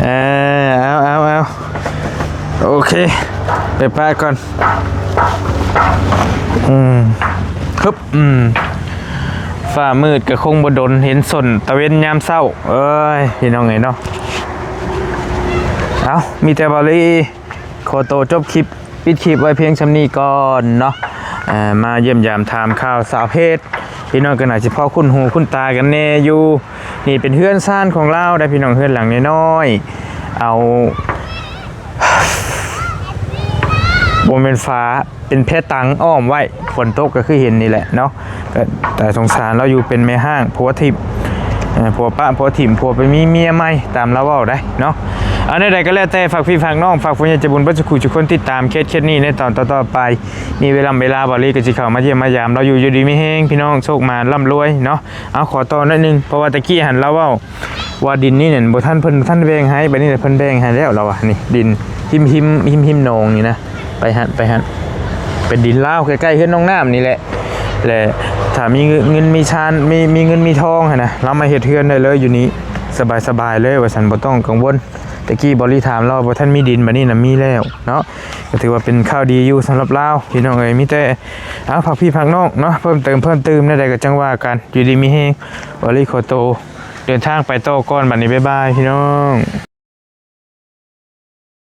ເອີ ເອົາ ເອົາ ເອົາ ໂອເຄ ໄປປະກ່ອນ. ອືມ ຮຶບ ອືມ ຟ້າມືດກໍຄົງບໍ່ດົນ ເຫັນສົ້ນຕາເວັນຍາມເຊົ້າ. ເອີຍ ພີ່ນ້ອງເອີຍເນາະ. ເອົາ ມີແຕ່ເວົ້າລີ ຂໍໂຕຈົບຄລິບ ປິດຄລິບໄວ້ພຽງຊ່ຳນີ້ກ່ອນເນາະ. ເອີ ມາຢ້ຽມຢາມຖາມຂ່າວສາວເພັດ ພີ່ນ້ອງກໍໜ້າຊິພໍຄຸ້ນຫູຄຸ້ນຕາກັນແດ່ຢູ່. ນີ້ເປັນເຮືອນຊານຂອງລາວໄດ໋ພີ່ນ້ອງ ເຮືອນຫຼັງນ້ອຍໆ ເອົາ ບໍ່ແມ່ນຝາ ເປັນແພຕັງອ້ອມໄວ້ ຝົນຕົກກໍຄືເຫັນນີ້ແຫຼະເນາະ. ກໍ ແຕ່ສົງສານລາວຢູ່ ເປັນແມ່ຮ້າງ ຜົວຖິ້ມ ເອີ ຜົວປະຜົວຖິ້ມ ຜົວໄປມີເມຍໃໝ່ ຕາມລາວເວົ້າໄດ໋ເນາະ. ເອົາ ແນວໃດກໍແລ້ວແຕ່ ຝາກພີ່ຝາກນ້ອງ ຝາກຜູ້ໃຫຍ່ໃຈບຸນເບິດສູ່ຜູ້ສູ່ຄົນ ຕິດຕາມເຂດ ເຂດນີ້ໃນຕອນຕໍ່ໆໄປ. ມີເວລາເວລາ ບ່າວລີກໍຊິເຂົ້າມາຢ້ຽມມາຢາມລາວຢູ່. ຢູ່ດີມີແຮງພີ່ນ້ອງ ໂຊກໝານລ່ຳລວຍເນາະ. ເອົາ ຂໍຕໍ່ໜ້ອຍໜຶ່ງ ເພາະວ່າຕະກີ້ຫັ້ນລາວເວົ້າ ວ່າດິນນີ້ນັ້ນບໍ່ທັນ ເພິ່ນບໍ່ທັນແບ່ງໃຫ້ ບັດນີ້ແຫຼະເພິ່ນແບ່ງໃຫ້ແລ້ວລາວວ່າ. ນີ້ດິນຮິມໆ ຮິມໆໜອງນີ້ນະ ໄປຫັ້ນ ໄປຫັ້ນ ເປັນດິນລາວ ໃກ້ໆເຮືອນນ້ອງນ້ຳນີ້ແຫຼະ. ແລະ ຖ້າມີເງິນ ເງິນມີຊານ ມີ ມີເງິນມີທອງຫັ້ນນະ ລາວມາເຮັດເຮືອນໄດ້ເລີຍຢູ່ນີ້ ສະບາຍໆເລີຍວ່າຊັ້ນ ບໍ່ຕ້ອງກັງວົນ. ແຕ່ກີ້ບໍລິຖາມລາວວ່າບໍ່ທັນມີດິນ ບັດນີ້ນະມີແລ້ວເນາະ ກໍຖືວ່າເປັນຂ່າວດີຢູ່ສຳລັບລາວ ພີ່ນ້ອງເອີຍ. ມີແຕ່ ເອົາ ຝາກພີ່ຝາກນ້ອງເນາະ ເພີ່ມເຕີມ ເພີ່ມຕື່ມແນວໃດກໍຈັ່ງວ່າກັນ. ຢູ່ດີມີແຮງ ບໍລິຂໍໂຕ ເດີນທາງໄປຕໍ່ກ່ອນບັດນີ້ ບາຍບາຍ ພີ່ນ້ອງ.